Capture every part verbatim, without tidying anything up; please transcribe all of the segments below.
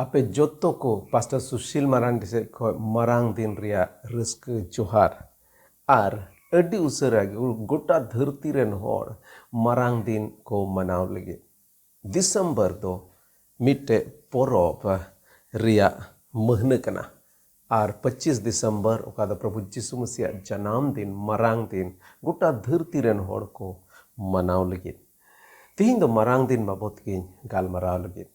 ᱟᱯᱮ ᱡᱚᱛᱚ ᱠᱚ ᱯᱟᱥᱴᱚᱨ ᱥᱩᱥᱤᱞ ᱢᱟᱨᱟᱱᱰᱤ ᱥᱮᱫ ᱠᱷᱚᱱ ᱢᱟᱨᱟᱝ ᱫᱤᱱ ᱨᱮᱭᱟᱜ ᱨᱟᱹᱥᱠᱟᱹ ᱡᱚᱦᱟᱨ᱾ ᱟᱨ ᱟᱹᱰᱤ ᱩᱥᱟᱹᱨᱟ ᱜᱮ ᱜᱚᱴᱟ ᱫᱷᱟᱹᱨᱛᱤ ᱨᱮᱱ ᱦᱚᱲ ᱢᱟᱨᱟᱝ ᱫᱤᱱ ᱠᱚ ᱢᱟᱱᱟᱣ ᱞᱟᱹᱜᱤᱫ᱾ ᱰᱤᱥᱮᱢᱵᱚᱨ ᱫᱚ ᱢᱤᱫᱴᱮᱡ ᱯᱚᱨᱚᱵᱽ ᱨᱮᱭᱟᱜ ᱢᱟᱹᱦᱱᱟᱹ ᱠᱟᱱᱟ᱾ ᱟᱨ ᱯᱚᱸᱪᱤᱥ ᱰᱤᱥᱮᱢᱵᱚᱨ, ᱚᱠᱟ ᱫᱚ ᱯᱨᱚᱵᱷᱩ ᱡᱤᱥᱩ ᱢᱟᱹᱥᱤᱭᱟᱜ ᱡᱟᱱᱟᱢ ᱫᱤᱱ, ᱢᱟᱨᱟᱝ ᱫᱤᱱ, ᱜᱚᱴᱟ ᱫᱷᱟᱹᱨᱛᱤ ᱨᱮᱱ ᱦᱚᱲ ᱠᱚ ᱢᱟᱱᱟᱣ ᱞᱟᱹᱜᱤᱫ᱾ ᱛᱤᱦᱤᱧ ᱫᱚ ᱢᱟᱨᱟᱝ ᱫᱤᱱ ᱵᱟᱵᱚᱛ ᱜᱤᱧ ᱜᱟᱞᱢᱟᱨᱟᱣ ᱞᱟᱹᱜᱤᱫ᱾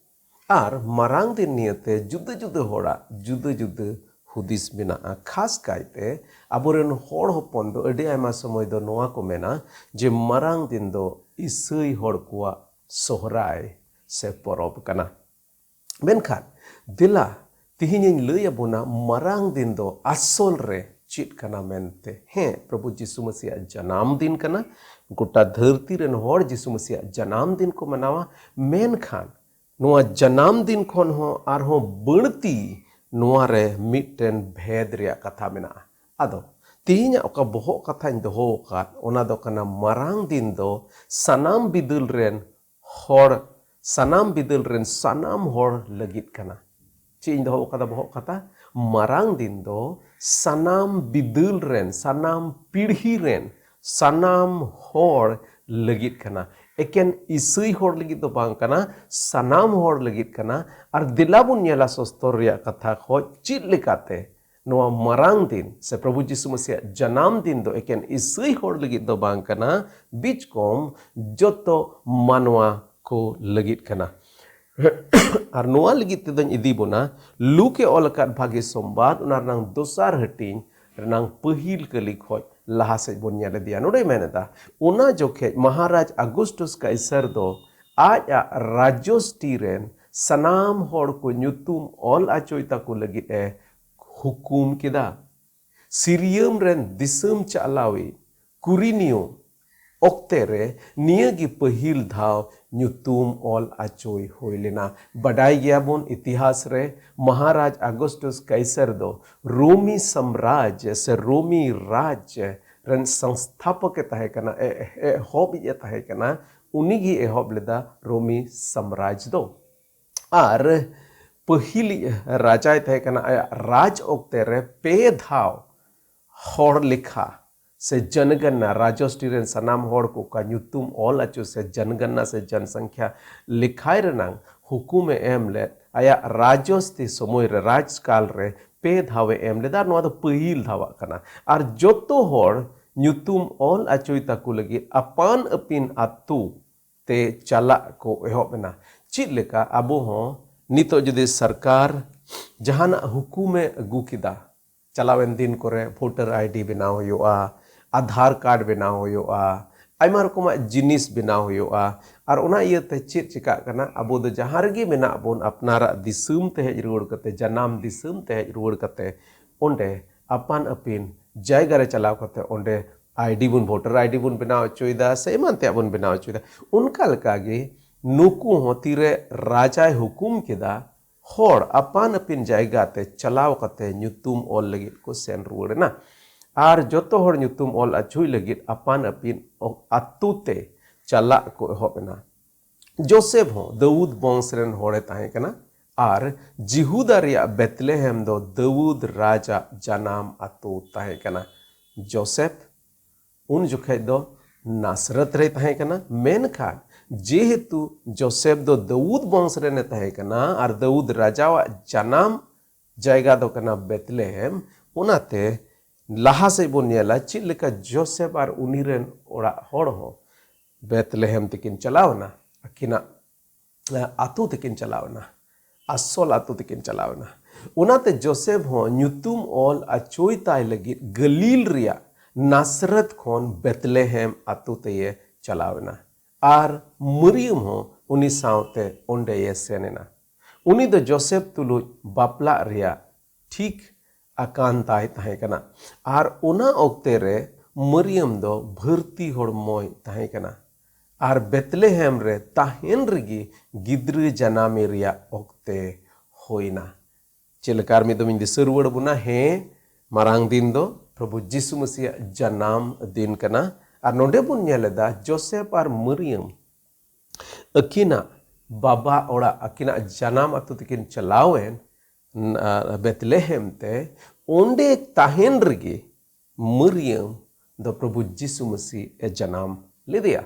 ᱟᱨ ᱢᱟᱨᱟᱝ ᱫᱤᱱ ᱱᱤᱭᱟᱹᱛᱮ ᱡᱩᱫᱟᱹ ᱡᱩᱫᱟᱹ ᱦᱚᱲᱟᱜ ᱡᱩᱫᱟᱹ ᱡᱩᱫᱟᱹ ᱦᱩᱫᱤᱥ ᱢᱮᱱᱟᱜᱼᱟ᱾ ᱠᱷᱟᱥ ᱠᱟᱭᱛᱮ ᱟᱵᱚᱨᱮᱱ ᱦᱚᱲ ᱦᱚᱯᱚᱱ ᱫᱚ ᱟᱹᱰᱤ ᱟᱭᱢᱟ ᱥᱚᱢᱚᱭ ᱫᱚ ᱱᱚᱣᱟ ᱠᱚ ᱢᱮᱱᱟ ᱡᱮ ᱢᱟᱨᱟᱝ ᱫᱤᱱ ᱫᱚ ᱤᱥᱟᱹᱭ ᱦᱚᱲ ᱠᱚᱣᱟᱜ ᱥᱚᱦᱨᱟᱭ ᱥᱮ ᱯᱚᱨᱚᱵᱽ ᱠᱟᱱᱟ᱾ ᱢᱮᱱᱠᱷᱟᱱ ᱫᱮᱞᱟ, ᱛᱤᱦᱤᱧᱤᱧ ᱞᱟᱹᱭ ᱟᱵᱚᱱᱟ ᱢᱟᱨᱟᱝ ᱫᱤᱱ ᱫᱚ ᱟᱥᱚᱞ ᱨᱮ ᱪᱮᱫ ᱠᱟᱱᱟ ᱢᱮᱱᱛᱮ᱾ ᱦᱮᱸ, ᱯᱨᱚᱵᱷᱩ ᱡᱤᱥᱩ ᱢᱟᱹᱥᱤᱭᱟᱜ ᱡᱟᱱᱟᱢ ᱫᱤᱱ ᱠᱟᱱᱟ᱾ ᱜᱚᱴᱟ ᱫᱷᱟᱹᱨᱛᱤ ᱨᱮᱱ ᱦᱚᱲ ᱡᱤᱥᱩ ᱢᱟᱹᱥᱤᱭᱟᱜ ᱡᱟᱱᱟᱢ ᱫᱤᱱ ᱠᱚ ᱢᱟᱱᱟᱣᱟ᱾ ᱢᱮᱱᱠᱷᱟᱱ ᱱᱚᱣᱟ ᱡᱟᱱᱟᱢ ᱫᱤᱱ ᱠᱷᱚᱱ ᱦᱚᱸ ᱟᱨᱦᱚᱸ ᱵᱟᱹᱲᱛᱤ ᱱᱚᱣᱟ ᱨᱮ ᱢᱤᱫᱴᱮᱱ ᱵᱷᱮᱫ ᱨᱮᱭᱟᱜ ᱠᱟᱛᱷᱟ ᱢᱮᱱᱟᱜᱼᱟ᱾ ᱟᱫᱚ ᱛᱤᱦᱤᱧᱟᱜ ᱚᱠᱟ ᱵᱚᱦᱚᱜ ᱠᱟᱛᱷᱟᱧ ᱫᱚᱦᱚ ᱟᱠᱟᱫ, ᱚᱱᱟ ᱫᱚ ᱠᱟᱱᱟ ᱢᱟᱨᱟᱝ ᱫᱤᱱ ᱫᱚ ᱥᱟᱱᱟᱢ ᱵᱤᱫᱟᱹᱞ ᱨᱮᱱ ᱦᱚᱲ, ᱥᱟᱱᱟᱢ ᱵᱤᱫᱟᱹᱞ ᱨᱮᱱ ᱥᱟᱱᱟᱢ ᱦᱚᱲ ᱞᱟᱹᱜᱤᱫ ᱠᱟᱱᱟ᱾ ᱪᱮᱫ ᱤᱧ ᱫᱚᱦᱚ ᱟᱠᱟᱫᱟ ᱵᱚᱦᱚᱜ ᱠᱟᱛᱷᱟ? ᱢᱟᱨᱟᱝ ᱫᱤᱱ ᱫᱚ ᱥᱟᱱᱟᱢ ᱵᱤᱫᱟᱹᱞ ᱨᱮᱱ, ᱥᱟᱱᱟᱢ ᱯᱤᱲᱦᱤ ᱨᱮᱱ, ᱥᱟᱱᱟᱢ ᱦᱚᱲ ᱞᱟᱹᱜᱤᱫ ᱠᱟᱱᱟ᱾ ᱮᱠᱮᱱ ᱤᱥᱟᱹᱭ ᱦᱚᱲ ᱞᱟᱹᱜᱤᱫ ᱫᱚ ᱵᱟᱝ ᱠᱟᱱᱟ, ᱥᱟᱱᱟᱢ ᱦᱚᱲ ᱞᱟᱹᱜᱤᱫ ᱠᱟᱱᱟ᱾ ᱟᱨ ᱫᱮᱞᱟ ᱵᱚᱱ ᱧᱮᱞᱟ ᱥᱚᱥᱛᱚᱨ ᱨᱮᱭᱟᱜ ᱠᱟᱛᱷᱟ ᱠᱷᱚᱡ ᱪᱮᱫ ᱞᱮᱠᱟᱛᱮ ᱱᱚᱣᱟ ᱢᱟᱨᱟᱝ ᱫᱤᱱ ᱥᱮ ᱯᱨᱚᱵᱷᱩ ᱡᱤᱥᱩ ᱢᱟᱹᱥᱤᱭᱟᱜ ᱡᱟᱱᱟᱢ ᱫᱤᱱ ᱫᱚ ᱮᱠᱮᱱ ᱤᱥᱟᱹᱭ ᱦᱚᱲ ᱞᱟᱹᱜᱤᱫ ᱫᱚ ᱵᱟᱝ ᱠᱟᱱᱟ, ᱵᱤᱪᱠᱚᱢ ᱡᱚᱛᱚ ᱢᱟᱱᱣᱟ ᱠᱚ ᱞᱟᱹᱜᱤᱫ ᱠᱟᱱᱟ᱾ ᱟᱨ ᱱᱚᱣᱟ ᱞᱟᱹᱜᱤᱫ ᱛᱮᱫᱚᱧ ᱤᱫᱤ ᱵᱚᱱᱟ ᱞᱩᱠ ᱮ ᱚᱞ ᱟᱠᱟᱫ ᱵᱷᱟᱹᱜᱤ ᱥᱚᱢᱵᱟᱫ, ᱚᱱᱟ ᱨᱮᱱᱟᱝ ᱫᱚᱥᱟᱨ ᱦᱟᱹᱴᱤᱧ ᱨᱮᱱᱟᱝ ᱯᱟᱹᱦᱤᱞ ᱠᱟᱹᱞᱤ ᱠᱷᱚᱡ ᱞᱟᱦᱟ ᱥᱮᱫ ᱵᱚᱱ ᱧᱮᱞ ᱤᱫᱤᱭᱟ᱾ ᱱᱚᱰᱮᱭ ᱢᱮᱱ ᱮᱫᱟ, ᱚᱱᱟ ᱡᱚᱠᱷᱮᱡ ᱢᱚᱦᱟᱨᱟᱡᱽ ᱟᱜᱩᱥᱴᱩᱥ ᱠᱟᱭᱥᱟᱨ ᱫᱚ ᱟᱡᱟᱜ ᱨᱟᱡᱚᱥᱴᱤ ᱨᱮᱱ ᱥᱟᱱᱟᱢ ᱦᱚᱲ ᱠᱚ ᱧᱩᱛᱩᱢ ᱚᱞ ᱚᱪᱚᱭ ᱛᱟᱠᱚ ᱞᱟᱹᱜᱤᱫ ᱮ ᱦᱩᱠᱩᱢ ᱠᱮᱫᱟ᱾ ᱥᱤᱨᱤᱭᱟᱢ ᱨᱮᱱ ᱫᱤᱥᱚᱢ ᱪᱟᱞᱟᱣᱤᱡ ᱠᱩᱨᱤᱱᱤᱭᱳ ᱚᱠᱛᱮ ᱨᱮ ᱱᱤᱭᱟᱹ ᱜᱮ ᱯᱟᱹᱦᱤᱞ ᱫᱷᱟᱣ ᱧᱩᱛᱩᱢ ᱚᱞ ᱚᱪᱚᱭ ᱦᱩᱭ ᱞᱮᱱᱟ᱾ ᱵᱟᱰᱟᱭ ᱜᱮᱭᱟᱵᱚᱱ ᱤᱛᱤᱦᱟᱥ ᱨᱮ ᱢᱚᱦᱟᱨᱟᱡᱽ ᱟᱜᱚᱥᱴᱚᱥ ᱠᱟᱭᱥᱟᱨ ᱫᱚ ᱨᱳᱢᱤ ᱥᱟᱢᱨᱟᱡᱽ ᱥᱮ ᱨᱳᱢᱤ ᱨᱟᱡᱽ ᱨᱮᱱ ᱥᱚᱝᱥᱛᱷᱟᱯᱚᱠ ᱮ ᱛᱟᱦᱮᱸ ᱠᱟᱱᱟ, ᱮ-, ᱮᱦᱚᱵᱤᱡ ᱮ ᱛᱟᱦᱮᱸ ᱠᱟᱱᱟ᱾ ᱩᱱᱤ ᱜᱮ ᱮᱦᱚᱵ ᱞᱮᱫᱟ ᱨᱳᱢᱤ ᱥᱟᱢᱨᱟᱡᱽ ᱫᱚ᱾ ᱟᱨ ᱯᱟᱹᱦᱤᱞᱤᱡ ᱨᱟᱡᱟᱭ ᱛᱟᱦᱮᱸ ᱠᱟᱱᱟ, ᱟᱭᱟᱜ ᱨᱟᱡᱽ ᱚᱠᱛᱮ ᱨᱮ ᱯᱮ ᱫᱷᱟᱣ ᱦᱚᱲ ᱞᱮᱠᱷᱟ ᱥᱮ ᱡᱚᱱᱜᱚᱱᱱᱟ, ᱨᱟᱡᱚᱥᱴᱤ ᱨᱮᱱ ᱥᱟᱱᱟᱢ ᱦᱚᱲ ᱠᱚ ᱚᱠᱟ ᱧᱩᱛᱩᱢ ᱚᱞ ᱟᱪᱚ ᱥᱮ ᱡᱚᱱᱜᱚᱱᱱᱟ ᱥᱮ ᱡᱚᱱᱥᱚᱝᱠᱷᱭᱟ ᱞᱮᱠᱷᱟᱭ ᱨᱮᱱᱟᱝ ᱦᱩᱠᱩᱢᱮ ᱮᱢ ᱞᱮᱫ, ᱟᱭᱟᱜ ᱨᱟᱡᱚᱥᱛᱤ ᱥᱚᱢᱚᱭ ᱨᱮ, ᱨᱟᱡᱽᱠᱟᱞ ᱨᱮ ᱯᱮ ᱫᱷᱟᱣᱮ ᱮᱢ ᱞᱮᱫᱟ᱾ ᱱᱚᱣᱟ ᱫᱚ ᱯᱟᱹᱦᱤᱞ ᱫᱷᱟᱣᱟᱜ ᱠᱟᱱᱟ᱾ ᱟᱨ ᱡᱚᱛᱚ ᱦᱚᱲ ᱧᱩᱛᱩᱢ ᱚᱞ ᱟᱪᱚᱭ ᱛᱟᱠᱚ ᱞᱟᱹᱜᱤᱫ ᱟᱯᱟᱱ ᱟᱹᱯᱤᱱ ᱟᱹᱛᱩ ᱛᱮ ᱪᱟᱞᱟᱜ ᱠᱚ ᱮᱦᱚᱵ ᱮᱱᱟ᱾ ᱪᱮᱫ ᱞᱮᱠᱟ ᱟᱵᱚ ᱦᱚᱸ ᱱᱤᱛᱚᱜ ᱡᱩᱫᱤ ᱥᱚᱨᱠᱟᱨ ᱡᱟᱦᱟᱱᱟᱜ ᱦᱩᱠᱩᱢᱮ ᱟᱹᱜᱩ ᱠᱮᱫᱟ, ᱪᱟᱞᱟᱣᱮᱱ ᱫᱤᱱ ᱠᱚᱨᱮ ᱵᱷᱳᱴᱟᱨ ᱟᱭᱰᱤ ᱵᱮᱱᱟᱣ ᱦᱩᱭᱩᱜᱼᱟ, ᱟᱫᱷᱟᱨ ᱠᱟᱨᱰ ᱵᱮᱱᱟᱣ ᱦᱩᱭᱩᱜᱼᱟ, ᱟᱭᱢᱟ ᱨᱚᱠᱚᱢᱟᱜ ᱡᱤᱱᱤᱥ ᱵᱮᱱᱟᱣ ᱦᱩᱭᱩᱜᱼᱟ᱾ ᱟᱨ ᱚᱱᱟ ᱤᱭᱟᱹᱛᱮ ᱪᱮᱫ ᱪᱤᱠᱟᱜ ᱠᱟᱱᱟ, ᱟᱵᱚ ᱫᱚ ᱡᱟᱦᱟᱸ ᱨᱮᱜᱮ ᱢᱮᱱᱟᱜ ᱵᱚᱱ, ᱟᱯᱱᱟᱨᱟᱜ ᱫᱤᱥᱚᱢ ᱛᱮ ᱦᱮᱡ ᱨᱩᱣᱟᱹᱲ ᱠᱟᱛᱮ, ᱡᱟᱱᱟᱢ ᱫᱤᱥᱚᱢ ᱛᱮ ᱦᱮᱡ ᱨᱩᱣᱟᱹᱲ ᱠᱟᱛᱮ, ᱚᱸᱰᱮ ᱟᱯᱟᱱ ᱟᱹᱯᱤᱱ ᱡᱟᱭᱜᱟ ᱨᱮ ᱪᱟᱞᱟᱣ ᱠᱟᱛᱮ ᱚᱸᱰᱮ ᱟᱭᱰᱤ ᱵᱚᱱ, ᱵᱷᱳᱴᱟᱨ ᱟᱭᱰᱤ ᱵᱚᱱ ᱵᱮᱱᱟᱣ ᱦᱚᱪᱚᱭᱮᱫᱟ ᱥᱮ ᱮᱢᱟᱱ ᱛᱮᱭᱟᱜ ᱵᱚᱱ ᱵᱮᱱᱟᱣ ᱦᱚᱪᱚᱭᱮᱫᱟ᱾ ᱚᱱᱠᱟ ᱞᱮᱠᱟᱜᱮ ᱱᱩᱠᱩ ᱦᱚᱸ ᱛᱤᱨᱮ ᱨᱟᱡᱟᱭ ᱦᱩᱠᱩᱢ ᱠᱮᱫᱟ, ᱦᱚᱲ ᱟᱯᱟᱱ ᱟᱹᱯᱤᱱ ᱡᱟᱭᱜᱟ ᱛᱮ ᱪᱟᱞᱟᱣ ᱠᱟᱛᱮ ᱧᱩᱛᱩᱢ ᱚᱞ ᱞᱟᱹᱜᱤᱫ ᱠᱚ ᱥᱮᱱ ᱨᱩᱣᱟᱹᱲ ᱮᱱᱟ᱾ ᱟᱨ ᱡᱚᱛᱚ ᱦᱚᱲ ᱧᱩᱛᱩᱢ ᱚᱞ ᱟᱹᱪᱩᱭ ᱞᱟᱹᱜᱤᱫ ᱟᱯᱟᱱ ᱟᱹᱯᱤᱱ ᱚ-, ᱟᱹᱛᱩ ᱛᱮ ᱪᱟᱞᱟᱜ ᱠᱚ ᱮᱦᱚᱵ ᱮᱱᱟ᱾ ᱡᱳᱥᱮᱯ ᱦᱚᱸ ᱫᱟᱹᱣᱩᱫ ᱵᱚᱝᱥ ᱨᱮᱱ ᱦᱚᱲᱮ ᱛᱟᱦᱮᱸ ᱠᱟᱱᱟ᱾ ᱟᱨ ᱡᱤᱦᱩᱫᱟ ᱨᱮᱭᱟᱜ ᱵᱮᱛᱞᱮᱦᱮᱢ ᱫᱚ ᱫᱟᱹᱣᱩᱫ ᱨᱟᱡᱟᱜ ᱡᱟᱱᱟᱢ ᱟᱹᱛᱩ ᱛᱟᱦᱮᱸ ᱠᱟᱱᱟ᱾ ᱡᱳᱥᱮᱯ ᱩᱱ ᱡᱚᱠᱷᱮᱡ ᱫᱚ ᱱᱟᱥᱨᱟᱛ ᱨᱮᱭ ᱛᱟᱦᱮᱸ ᱠᱟᱱᱟ᱾ ᱢᱮᱱᱠᱷᱟᱱ ᱡᱮᱦᱮᱛᱩ ᱡᱳᱥᱮᱯ ᱫᱚ ᱫᱟᱹᱣᱩᱫ ᱵᱚᱝᱥ ᱨᱮᱱᱮ ᱛᱟᱦᱮᱸ ᱠᱟᱱᱟ ᱟᱨ ᱫᱟᱹᱣᱩᱫ ᱨᱟᱡᱟᱣᱟᱜ ᱡᱟᱱᱟᱢ ᱡᱟᱭᱜᱟ ᱫᱚ ᱠᱟᱱᱟ ᱵᱮᱛᱞᱮᱦᱮᱢ, ᱚᱱᱟᱛᱮ ᱞᱟᱦᱟ ᱥᱮᱫ ᱵᱚᱱ ᱧᱮᱞᱟ ᱪᱮᱫ ᱞᱮᱠᱟ ᱡᱳᱥᱮᱯ ᱟᱨ ᱩᱱᱤ ᱨᱮᱱ ᱚᱲᱟᱜ ᱦᱚᱲ ᱦᱚᱸ ᱵᱮᱛᱞᱮᱦᱮᱢ ᱛᱮᱠᱤᱱ ᱪᱟᱞᱟᱣ ᱮᱱᱟ, ᱟᱹᱠᱤᱱᱟᱜ ᱟᱹᱛᱩ ᱛᱮᱠᱤᱱ ᱪᱟᱞᱟᱣ ᱮᱱᱟ, ᱟᱥᱚᱞ ᱟᱹᱛᱩ ᱛᱮᱠᱤᱱ ᱪᱟᱞᱟᱣ ᱮᱱᱟ᱾ ᱚᱱᱟᱛᱮ ᱡᱳᱥᱮᱯ ᱦᱚᱸ ᱧᱩᱛᱩᱢ ᱚᱞ ᱟᱪᱚᱭ ᱛᱟᱭ ᱞᱟᱹᱜᱤᱫ ᱜᱟᱹᱞᱤᱞ ᱨᱮᱭᱟᱜ ᱱᱟᱥᱨᱟᱛ ᱠᱷᱚᱱ ᱵᱮᱛᱞᱮᱦᱮᱢ ᱟᱹᱛᱩ ᱛᱮᱭᱮ ᱪᱟᱞᱟᱣ ᱮᱱᱟ᱾ ᱟᱨ ᱢᱟᱹᱨᱤᱭᱟᱹᱢ ᱦᱚᱸ ᱩᱱᱤ ᱥᱟᱶᱛᱮ ᱚᱸᱰᱮᱭᱮ ᱥᱮᱱ ᱮᱱᱟ᱾ ᱩᱱᱤ ᱫᱚ ᱡᱳᱥᱮᱯ ᱛᱩᱞᱩᱡ ᱵᱟᱯᱞᱟᱜ ᱨᱮᱭᱟᱜ ᱴᱷᱤᱠ ᱟᱠᱟᱱ ᱛᱟᱭ ᱛᱟᱦᱮᱸ ᱠᱟᱱᱟ᱾ ᱟᱨ ᱚᱱᱟ ᱚᱠᱛᱮ ᱨᱮ ᱢᱟᱹᱨᱤᱭᱟᱹᱢ ᱫᱚ ᱵᱷᱟᱹᱨᱛᱤ ᱦᱚᱲᱢᱚᱭ ᱛᱟᱦᱮᱸ ᱠᱟᱱᱟ᱾ ᱟᱨ ᱵᱮᱛᱞᱮᱦᱮᱢ ᱨᱮ ᱛᱟᱦᱮᱱ ᱨᱮᱜᱮ ᱜᱤᱫᱽᱨᱟᱹ ᱡᱟᱱᱟᱢᱮ ᱨᱮᱭᱟᱜ ᱚᱠᱛᱮ ᱦᱩᱭᱱᱟ᱾ ᱪᱮᱫ ᱞᱮᱠᱟ ᱟᱨ ᱢᱤᱫ ᱫᱚᱢ ᱤᱧ ᱫᱤᱥᱟᱹ ᱨᱩᱣᱟᱹᱲ ᱟᱵᱚᱱᱟ, ᱦᱮᱸ, ᱢᱟᱨᱟᱝ ᱫᱤᱱ ᱫᱚ ᱯᱨᱚᱵᱷᱩ ᱡᱤᱥᱩ ᱢᱟᱹᱥᱤᱭᱟᱜ ᱡᱟᱱᱟᱢ ᱫᱤᱱ ᱠᱟᱱᱟ᱾ ᱟᱨ ᱱᱚᱰᱮ ᱵᱚᱱ ᱧᱮᱞ ᱮᱫᱟ ᱡᱳᱥᱮᱯ ᱟᱨ ᱢᱟᱹᱨᱤᱭᱟᱹᱢ ᱟᱹᱠᱤᱱᱟᱜ ᱵᱟᱵᱟ ᱚᱲᱟᱜ, ᱟᱹᱠᱤᱱᱟᱜ ᱡᱟᱱᱟᱢ ᱟᱹᱛᱩ ᱛᱮᱠᱤᱱ ᱪᱟᱞᱟᱣᱮᱱ, ᱱᱟ-, ᱵᱮᱛᱞᱮᱦᱮᱢ ᱛᱮ, ᱚᱸᱰᱮ ᱛᱟᱦᱮᱱ ᱨᱮᱜᱮ ᱢᱟᱹᱨᱭᱟᱹᱢ ᱫᱚ ᱯᱨᱚᱵᱷᱩ ᱡᱤᱥᱩ ᱢᱟᱹᱥᱤ ᱮ ᱡᱟᱱᱟᱢ ᱞᱮᱫᱮᱭᱟ᱾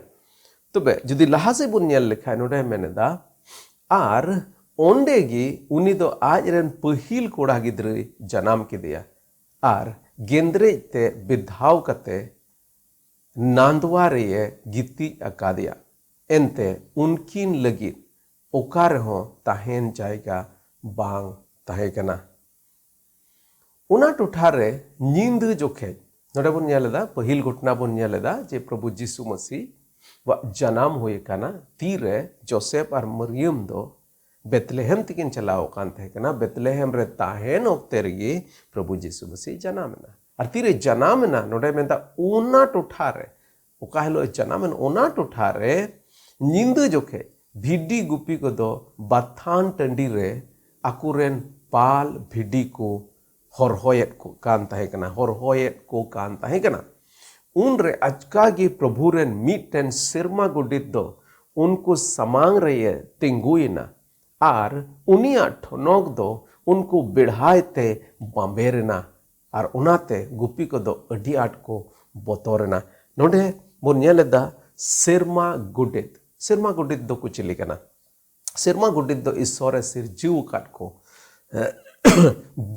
ᱛᱚᱵᱮ ᱡᱩᱫᱤ ᱞᱟᱦᱟ ᱥᱮᱫ ᱵᱚᱱ ᱧᱮᱞ ᱞᱮᱠᱷᱟᱱ, ᱱᱚᱰᱮ ᱢᱮᱱ ᱮᱫᱟ, ᱟᱨ ᱚᱸᱰᱮ ᱜᱮ ᱩᱱᱤ ᱫᱚ ᱟᱡ ᱨᱮᱱ ᱯᱟᱹᱦᱤᱞ ᱠᱚᱲᱟ ᱜᱤᱫᱽᱨᱟᱹᱭ ᱡᱟᱱᱟᱢ ᱠᱮᱫᱮᱭᱟ ᱟᱨ ᱜᱮᱸᱫᱽᱨᱮᱡ ᱛᱮ ᱵᱮᱫᱷᱟᱣ ᱠᱟᱛᱮ ᱱᱟᱸᱫᱣᱟ ᱨᱮᱭᱮ ᱜᱤᱛᱤᱡ ᱟᱠᱟᱫᱮᱭᱟ᱾ ᱮᱱᱛᱮ ᱩᱱᱠᱤᱱ ᱞᱟᱹᱜᱤᱫ ᱚᱠᱟ ᱨᱮᱦᱚᱸ ᱛᱟᱦᱮᱱ ᱡᱟᱭᱜᱟ ᱵᱟᱝ ᱛᱟᱦᱮᱸ ᱠᱟᱱᱟ᱾ ᱚᱱᱟ ᱴᱚᱴᱷᱟ ᱨᱮ ᱧᱤᱫᱟᱹ ᱡᱚᱠᱷᱮᱡ, ᱱᱚᱰᱮ ᱵᱚᱱ ᱧᱮᱞ ᱮᱫᱟ, ᱯᱟᱹᱦᱤᱞ ᱜᱷᱚᱴᱚᱱᱟ ᱵᱚᱱ ᱧᱮᱞ ᱮᱫᱟ ᱡᱮ ᱯᱨᱚᱵᱷᱩ ᱡᱤᱥᱩ ᱢᱟᱹᱥᱤ ᱣᱟᱜ ᱡᱟᱱᱟᱢ ᱦᱩᱭ ᱟᱠᱟᱱᱟ᱾ ᱛᱤᱨᱮ ᱡᱳᱥᱮᱯ ᱟᱨ ᱢᱟᱨᱤᱭᱟᱢ ᱫᱚ ᱵᱮᱛᱞᱮᱦᱮᱢ ᱛᱮᱠᱤᱱ ᱪᱟᱞᱟᱣ ᱟᱠᱟᱱ ᱛᱟᱦᱮᱸ ᱠᱟᱱᱟ᱾ ᱵᱮᱛᱞᱮᱦᱮᱢ ᱨᱮ ᱛᱟᱦᱮᱱ ᱚᱠᱛᱮ ᱨᱮᱜᱮ ᱯᱨᱚᱵᱷᱩ ᱡᱤᱥᱩ ᱢᱟᱹᱥᱤ ᱡᱟᱱᱟᱢ ᱮᱱᱟ᱾ ᱟᱨ ᱛᱤᱨᱮ ᱡᱟᱱᱟᱢ ᱮᱱᱟ, ᱱᱚᱰᱮ ᱢᱮᱱᱫᱟ ᱚᱱᱟ ᱴᱚᱴᱷᱟ ᱨᱮ, ᱚᱠᱟ ᱦᱤᱞᱳᱜ ᱮ ᱡᱟᱱᱟᱢ ᱮᱱ, ᱚᱱᱟ ᱴᱚᱴᱷᱟ ᱨᱮ ᱧᱤᱫᱟᱹ ᱡᱚᱠᱷᱮᱡ ᱵᱷᱤᱰᱤ ᱜᱩᱯᱤ ᱠᱚᱫᱚ ᱵᱟᱛᱷᱟᱱ ᱴᱟᱺᱰᱤ ᱨᱮ ᱟᱠᱚᱨᱮᱱ ᱯᱟᱞ ᱵᱷᱤᱰᱤ ᱠᱚ ᱦᱚᱨᱦᱚᱭᱮᱫ ᱠᱚ ᱠᱟᱱ ᱛᱟᱦᱮᱸ ᱠᱟᱱᱟ, ᱦᱚᱨᱦᱚᱭᱮᱫ ᱠᱚ ᱠᱟᱱ ᱛᱟᱦᱮᱸ ᱠᱟᱱᱟ᱾ ᱩᱱᱨᱮ ᱟᱪᱠᱟ ᱜᱮ ᱯᱨᱚᱵᱷᱩ ᱨᱮᱱ ᱢᱤᱫᱴᱮᱱ ᱥᱮᱨᱢᱟ ᱜᱚᱰᱮᱛ ᱫᱚ ᱩᱱᱠᱩ ᱥᱟᱢᱟᱝ ᱨᱮᱭᱮ ᱛᱤᱸᱜᱩᱭᱮᱱᱟ ᱟᱨ ᱩᱱᱤᱭᱟᱜ ᱴᱷᱚᱱᱚᱠ ᱫᱚ ᱩᱱᱠᱩ ᱵᱮᱲᱦᱟᱭ ᱛᱮ ᱵᱟᱸᱵᱮᱨ ᱮᱱᱟ᱾ ᱟᱨ ᱚᱱᱟᱛᱮ ᱜᱩᱯᱤ ᱠᱚᱫᱚ ᱟᱹᱰᱤ ᱟᱸᱴ ᱠᱚ ᱵᱚᱛᱚᱨ ᱮᱱᱟ᱾ ᱱᱚᱰᱮ ᱵᱚᱱ ᱧᱮᱞ ᱮᱫᱟ ᱥᱮᱨᱢᱟ ᱜᱚᱰᱮᱛ᱾ ᱥᱮᱨᱢᱟ ᱜᱚᱰᱮᱛ ᱫᱚᱠᱚ ᱪᱤᱞᱤ ᱠᱟᱱᱟ? ᱥᱮᱨᱢᱟ ᱜᱚᱰᱮᱛ ᱫᱚ ᱤᱥᱥᱚᱨᱮ ᱥᱤᱨᱡᱟᱹᱣ ᱟᱠᱟᱫ ᱠᱚ, ᱮ,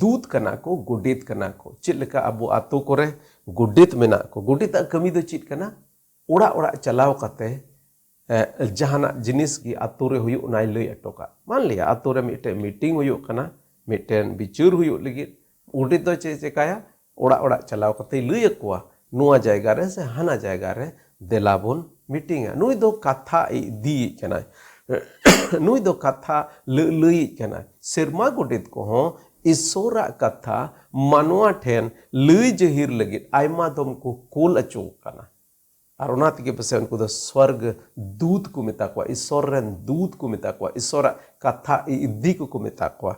ᱫᱩᱛ ᱠᱟᱱᱟ ᱠᱚ, ᱜᱚᱰᱮᱛ ᱠᱟᱱᱟ ᱠᱚ᱾ ᱪᱮᱫ ᱞᱮᱠᱟ ᱟᱵᱚ ᱟᱛᱳ ᱠᱚᱨᱮ ᱜᱚᱰᱮᱛ ᱢᱮᱱᱟᱜ ᱠᱚ, ᱜᱚᱰᱮᱛᱟᱜ ᱠᱟᱹᱢᱤ ᱫᱚ ᱪᱮᱫ ᱠᱟᱱᱟ? ᱚᱲᱟᱜ ᱚᱲᱟᱜ ᱪᱟᱞᱟᱣ ᱠᱟᱛᱮ, ᱮ, ᱡᱟᱦᱟᱱᱟᱜ ᱡᱤᱱᱤᱥ ᱜᱮ ᱟᱛᱳ ᱨᱮ ᱦᱩᱭᱩᱜ, ᱚᱱᱟᱭ ᱞᱟᱹᱭ ᱦᱚᱴᱚ ᱠᱟᱜ᱾ ᱢᱟᱱ ᱞᱤᱭᱟ, ᱟᱛᱳ ᱨᱮ ᱢᱤᱫᱴᱮᱱ ᱢᱤᱴᱤᱝ ᱦᱩᱭᱩᱜ ᱠᱟᱱᱟ, ᱢᱤᱫᱴᱮᱱ ᱵᱤᱪᱟᱹᱨ ᱦᱩᱭᱩᱜ ᱞᱟᱹᱜᱤᱫ, ᱜᱚᱰᱮᱛ ᱫᱚ ᱪᱮᱫ ᱮ ᱪᱮᱠᱟᱭᱟ? ᱚᱲᱟᱜ ᱚᱲᱟᱜ ᱪᱟᱞᱟᱣ ᱠᱟᱛᱮᱭ ᱞᱟᱹᱭ ᱟᱠᱚᱣᱟ, ᱱᱚᱣᱟ ᱡᱟᱭᱜᱟ ᱨᱮ ᱥᱮ ᱦᱟᱱᱟ ᱡᱟᱭᱜᱟ ᱨᱮ ᱫᱮᱞᱟ ᱵᱚᱱ ᱢᱤᱴᱤᱝᱟ᱾ ᱱᱩᱭ ᱫᱚ ᱠᱟᱛᱷᱟ ᱤᱫᱤᱭᱮᱫ ᱠᱟᱱᱟᱭ᱾ ᱱᱩᱭ ᱫᱚ ᱠᱟᱛᱷᱟ ᱞᱟᱹ-, ᱞᱟᱹᱭᱮᱫ ᱠᱟᱱᱟᱭ᱾ ᱥᱮᱨᱢᱟ ᱜᱚᱰᱮᱛ ᱠᱚᱦᱚᱸ ᱤᱥᱥᱚᱨᱟᱜ ᱠᱟᱛᱷᱟ ᱢᱟᱱᱣᱟ ᱴᱷᱮᱱ ᱞᱟᱹᱭ ᱡᱟᱹᱦᱤᱨ ᱞᱟᱹᱜᱤᱫ ᱟᱭᱢᱟ ᱫᱚᱢ ᱠᱚ ᱠᱳᱞ ᱟᱹᱪᱩ ᱠᱟᱱᱟ᱾ ᱟᱨ ᱚᱱᱟ ᱛᱮᱜᱮ ᱯᱟᱥᱮᱡ ᱩᱱᱠᱩ ᱫᱚ ᱥᱣᱚᱨᱜᱽ ᱫᱩᱛ ᱠᱚ ᱢᱮᱛᱟ ᱠᱚᱣᱟ, ᱤᱥᱥᱚᱨ ᱨᱮᱱ ᱫᱩᱛ ᱠᱚ ᱢᱮᱛᱟ ᱠᱚᱣᱟ, ᱤᱥᱥᱚᱨᱟᱜ ᱠᱟᱛᱷᱟ ᱤᱫᱤ ᱠᱚᱠᱚ ᱢᱮᱛᱟ ᱠᱚᱣᱟ᱾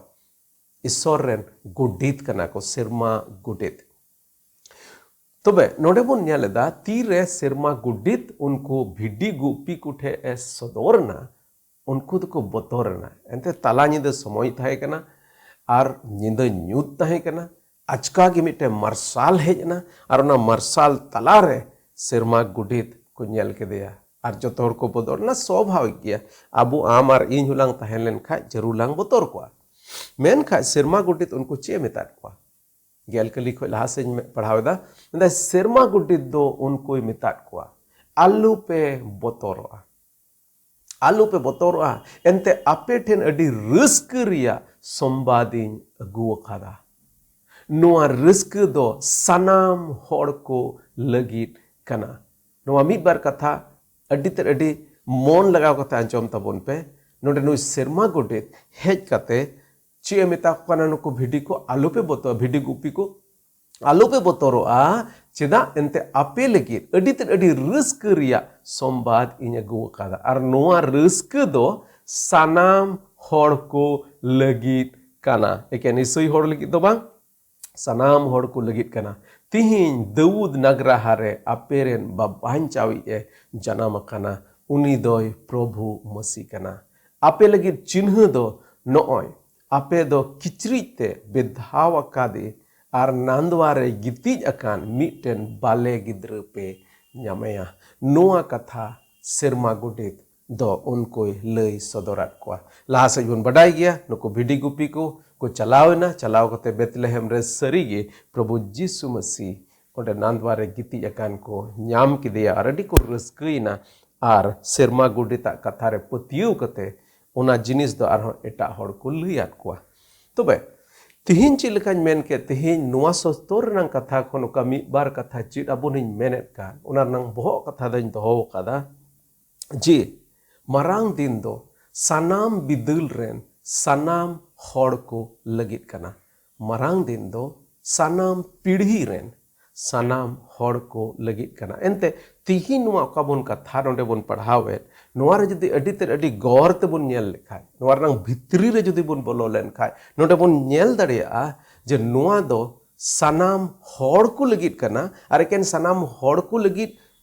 ᱤᱥᱥᱚᱨ ᱨᱮᱱ ᱜᱚᱰᱮᱛ ᱠᱟᱱᱟ ᱠᱚ, ᱥᱮᱨᱢᱟ ᱜᱚᱰᱮᱛ᱾ ᱛᱚᱵᱮ ᱱᱚᱰᱮ ᱵᱚᱱ ᱧᱮᱞ ᱮᱫᱟ, ᱛᱤᱨᱮ ᱥᱮᱨᱢᱟ ᱜᱚᱰᱮᱛ ᱩᱱᱠᱩ ᱵᱷᱤᱰᱤ ᱜᱩᱯᱤ ᱠᱚ ᱴᱷᱮᱱ ᱮ ᱥᱚᱫᱚᱨ ᱮᱱᱟ, ᱩᱱᱠᱩ ᱫᱚᱠᱚ ᱵᱚᱛᱚᱨ ᱮᱱᱟ᱾ ᱮᱱᱛᱮ ᱛᱟᱞᱟ ᱧᱤᱫᱟᱹ ᱥᱚᱢᱚᱭ ᱛᱟᱦᱮᱸ ᱠᱟᱱᱟ ᱟᱨ ᱧᱤᱫᱟᱹ ᱧᱩᱛ ᱛᱟᱦᱮᱸ ᱠᱟᱱᱟ᱾ ᱟᱪᱠᱟ ᱜᱮ ᱢᱤᱫᱴᱮᱱ ᱢᱟᱨᱥᱟᱞ ᱦᱮᱡ ᱮᱱᱟ ᱟᱨ ᱚᱱᱟ ᱢᱟᱨᱥᱟᱞ ᱛᱟᱞᱟᱨᱮ ᱥᱮᱨᱢᱟ ᱜᱚᱰᱮᱛ ᱠᱚ ᱧᱮᱞ ᱠᱮᱫᱮᱭᱟ ᱟᱨ ᱡᱚᱛᱚ ᱦᱚᱲ ᱠᱚ ᱵᱚᱛᱚᱨ ᱮᱱᱟ᱾ ᱥᱚᱵᱷᱟᱵᱤᱠ ᱜᱮᱭᱟ, ᱟᱵᱚ ᱟᱢ ᱟᱨ ᱤᱧ ᱦᱚᱸᱞᱟᱝ ᱛᱟᱦᱮᱸ ᱞᱮᱱ ᱠᱷᱟᱡ ᱡᱟᱹᱨᱩᱲ ᱞᱟᱝ ᱵᱚᱛᱚᱨ ᱠᱚᱜᱼᱟ᱾ ᱢᱮᱱᱠᱷᱟᱡ ᱥᱮᱨᱢᱟ ᱜᱚᱰᱮᱛ ᱩᱱᱠᱩ ᱪᱮᱫ ᱮ ᱢᱮᱛᱟᱫ ᱠᱚᱣᱟ? ᱜᱮᱞ ᱠᱟᱹᱞᱤ ᱠᱷᱚᱱ ᱞᱟᱦᱟ ᱥᱮᱫ ᱤᱧ ᱯᱟᱲᱦᱟᱣ ᱮᱫᱟ᱾ ᱢᱮᱱᱫᱟᱭ, ᱥᱮᱨᱢᱟ ᱜᱚᱰᱮᱛ ᱫᱚ ᱩᱱᱠᱩᱭ ᱢᱮᱛᱟᱫ ᱠᱚᱣᱟ, ᱟᱞᱚ ᱯᱮ ᱵᱚᱛᱚᱨᱚᱜᱼᱟ, ᱟᱞᱚ ᱯᱮ ᱵᱚᱛᱚᱨᱚᱜᱼᱟ᱾ ᱮᱱᱛᱮ ᱟᱯᱮ ᱴᱷᱮᱱ ᱟᱹᱰᱤ ᱨᱟᱹᱥᱠᱟᱹ ᱨᱮᱭᱟᱜ ᱥᱚᱢᱵᱟᱫ ᱤᱧ ᱟᱹᱜᱩ ᱟᱠᱟᱫᱟ᱾ ᱱᱚᱣᱟ ᱨᱟᱹᱥᱠᱟᱹ ᱫᱚ ᱥᱟᱱᱟᱢ ᱦᱚᱲ ᱠᱚ ᱞᱟᱹᱜᱤᱫ ᱠᱟᱱᱟ᱾ ᱱᱚᱣᱟ ᱢᱤᱫ ᱵᱟᱨ ᱠᱟᱛᱷᱟ ᱟᱹᱰᱤ ᱛᱮᱫ ᱟᱹᱰᱤ ᱢᱚᱱ ᱞᱟᱜᱟᱣ ᱠᱟᱛᱮ ᱟᱸᱡᱚᱢ ᱛᱟᱵᱚᱱ ᱯᱮ᱾ ᱱᱚᱰᱮ ᱱᱩᱭ ᱥᱮᱨᱢᱟ ᱜᱚᱰᱮᱛ ᱦᱮᱡ ᱠᱟᱛᱮ ᱪᱮᱫ ᱮ ᱢᱮᱛᱟ ᱠᱚ ᱠᱟᱱᱟ? ᱱᱩᱠᱩ ᱵᱷᱤᱰᱤ ᱠᱚ ᱟᱞᱚ ᱯᱮ ᱵᱚᱛᱚᱨ, ᱵᱷᱤᱰᱤ ᱜᱩᱯᱤ ᱠᱚ ᱟᱞᱚ ᱯᱮ ᱵᱚᱛᱚᱨᱚᱜᱼᱟ᱾ ᱪᱮᱫᱟᱜ? ᱮᱱᱛᱮ ᱟᱯᱮ ᱞᱟᱹᱜᱤᱫ ᱟᱹᱰᱤ ᱛᱮᱫ ᱟᱹᱰᱤ ᱨᱟᱹᱥᱠᱟᱹ ᱨᱮᱭᱟᱜ ᱥᱚᱢᱵᱟᱫ ᱤᱧ ᱟᱹᱜᱩ ᱟᱠᱟᱫᱟ᱾ ᱟᱨ ᱱᱚᱣᱟ ᱨᱟᱹᱥᱠᱟᱹ ᱫᱚ ᱥᱟᱱᱟᱢ ᱦᱚᱲ ᱠᱚ ᱞᱟᱹᱜᱤᱫ ᱠᱟᱱᱟ, ᱮᱠᱮᱱ ᱤᱥᱟᱹᱭ ᱦᱚᱲ ᱞᱟᱹᱜᱤᱫ ᱫᱚ ᱵᱟᱝ, ᱥᱟᱱᱟᱢ ᱦᱚᱲ ᱠᱚ ᱞᱟᱹᱜᱤᱫ ᱠᱟᱱᱟ᱾ ᱛᱤᱦᱤᱧ ᱫᱟᱹᱣᱩᱫ ᱱᱟᱜᱽᱨᱟᱦᱟ ᱨᱮ ᱟᱯᱮ ᱨᱮᱱ ᱵᱟᱧᱪᱟᱣᱤᱡ ᱮ ᱡᱟᱱᱟᱢ ᱟᱠᱟᱱᱟ᱾ ᱩᱱᱤ ᱫᱚᱭ ᱯᱨᱚᱵᱷᱩ ᱢᱟᱹᱥᱤ ᱠᱟᱱᱟ᱾ ᱟᱯᱮ ᱞᱟᱹᱜᱤᱫ ᱪᱤᱱᱦᱟᱹ ᱫᱚ ᱱᱚᱜᱼᱚᱭ, ᱟᱯᱮ ᱫᱚ ᱠᱤᱪᱨᱤᱡ ᱛᱮ ᱵᱮᱫᱷᱟᱣ ᱟᱠᱟᱫᱮ ᱟᱨ ᱱᱟᱸᱫᱣᱟ ᱨᱮ ᱜᱤᱛᱤᱡ ᱟᱠᱟᱱ ᱢᱤᱫᱴᱮᱱ ᱵᱟᱞᱮ ᱜᱤᱫᱽᱨᱟᱹ ᱯᱮ ᱧᱟᱢᱮᱭᱟ᱾ ᱱᱚᱣᱟ ᱠᱟᱛᱷᱟ ᱥᱮᱨᱢᱟ ᱜᱚᱰᱮᱛ ᱫᱚ ᱩᱱᱠᱩᱭ ᱞᱟᱹᱭ ᱥᱚᱫᱚᱨᱟᱫ ᱠᱚᱣᱟ᱾ ᱞᱟᱦᱟ ᱥᱮᱫ ᱵᱚᱱ ᱵᱟᱰᱟᱭ ᱜᱮᱭᱟ, ᱱᱩᱠᱩ ᱵᱷᱤᱰᱤ ᱜᱩᱯᱤ ᱠᱚ ᱠᱚ ᱪᱟᱞᱟᱣ ᱮᱱᱟ᱾ ᱪᱟᱞᱟᱣ ᱠᱟᱛᱮ ᱵᱮᱛᱞᱮᱦᱮᱢ ᱨᱮ ᱥᱟᱹᱨᱤᱜᱮ ᱯᱨᱚᱵᱷᱩ ᱡᱤᱥᱩ ᱢᱟᱹᱥᱤ ᱚᱸᱰᱮ ᱱᱟᱸᱫᱣᱟ ᱨᱮ ᱜᱤᱛᱤᱡ ᱟᱠᱟᱱ ᱠᱚ ᱧᱟᱢ ᱠᱮᱫᱮᱭᱟ ᱟᱨ ᱟᱹᱰᱤ ᱠᱚ ᱨᱟᱹᱥᱠᱟᱹᱭᱮᱱᱟ᱾ ᱟᱨ ᱥᱮᱨᱢᱟ ᱜᱚᱰᱮᱛᱟᱜ ᱠᱟᱛᱷᱟ ᱨᱮ ᱯᱟᱹᱛᱭᱟᱹᱣ ᱠᱟᱛᱮ ᱚᱱᱟ ᱡᱤᱱᱤᱥ ᱫᱚ ᱟᱨᱦᱚᱸ ᱮᱴᱟᱜ ᱦᱚᱲ ᱠᱚ ᱞᱟᱹᱭᱟᱫ ᱠᱚᱣᱟ᱾ ᱛᱚᱵᱮ ᱛᱤᱦᱤᱧ ᱪᱮᱫ ᱞᱮᱠᱟᱧ ᱢᱮᱱ ᱠᱮᱫ, ᱛᱤᱦᱤᱧ ᱱᱚᱣᱟ ᱥᱚᱥᱛᱚᱨ ᱨᱮᱱᱟᱜ ᱠᱟᱛᱷᱟ ᱠᱷᱚᱱ ᱚᱠᱟ ᱢᱤᱫ ᱵᱟᱨ ᱠᱟᱛᱷᱟ ᱪᱮᱫ ᱟᱵᱚ ᱱᱤᱧ ᱢᱮᱱᱮᱫ ᱠᱟᱱ, ᱚᱱᱟ ᱨᱮᱱᱟᱜ ᱵᱚᱦᱚᱜ ᱠᱟᱛᱷᱟ ᱫᱚᱧ ᱫᱚᱦᱚ ᱟᱠᱟᱫᱟ ᱡᱮ ᱢᱟᱨᱟᱝ ᱫᱤᱱ ᱫᱚ ᱥᱟᱱᱟᱢ ᱵᱤᱫᱟᱹᱞ ᱨᱮᱱ ᱥᱟᱱᱟᱢ ᱦᱚᱲ ᱠᱚ ᱞᱟᱹᱜᱤᱫ ᱠᱟᱱᱟ᱾ ᱢᱟᱨᱟᱝ ᱫᱤᱱ ᱫᱚ ᱥᱟᱱᱟᱢ ᱯᱤᱲᱦᱤ ᱨᱮᱱ ᱥᱟᱱᱟᱢ ᱦᱚᱲ ᱠᱚ ᱞᱟᱹᱜᱤᱫ ᱠᱟᱱᱟ᱾ ᱮᱱᱛᱮ ᱛᱤᱦᱤᱧ ᱱᱚᱣᱟ ᱚᱠᱟ ᱵᱚᱱ ᱠᱟᱛᱷᱟ ᱱᱚᱰᱮ ᱵᱚᱱ ᱯᱟᱲᱦᱟᱣᱮᱫ, ᱱᱚᱣᱟ ᱨᱮ ᱡᱩᱫᱤ ᱟᱹᱰᱤ ᱛᱮᱫ ᱟᱹᱰᱤ ᱜᱚᱨ ᱛᱮᱵᱚᱱ ᱧᱮᱞ ᱞᱮᱠᱷᱟᱡ, ᱱᱚᱣᱟ ᱨᱮᱱᱟᱜ ᱵᱷᱤᱛᱨᱤ ᱨᱮ ᱡᱩᱫᱤ ᱵᱚᱱ ᱵᱚᱞᱚ ᱞᱮᱱᱠᱷᱟᱡ, ᱱᱚᱰᱮ ᱵᱚᱱ ᱧᱮᱞ ᱫᱟᱲᱮᱭᱟᱜᱼᱟ ᱡᱮ ᱱᱚᱣᱟ ᱫᱚ ᱥᱟᱱᱟᱢ ᱦᱚᱲ ᱠᱚ ᱞᱟᱹᱜᱤᱫ ᱠᱟᱱᱟ᱾ ᱟᱨ ᱮᱠᱮᱱ ᱥᱟᱱᱟᱢ ᱦᱚᱲ ᱠᱚ ᱞᱟᱹᱜᱤᱫ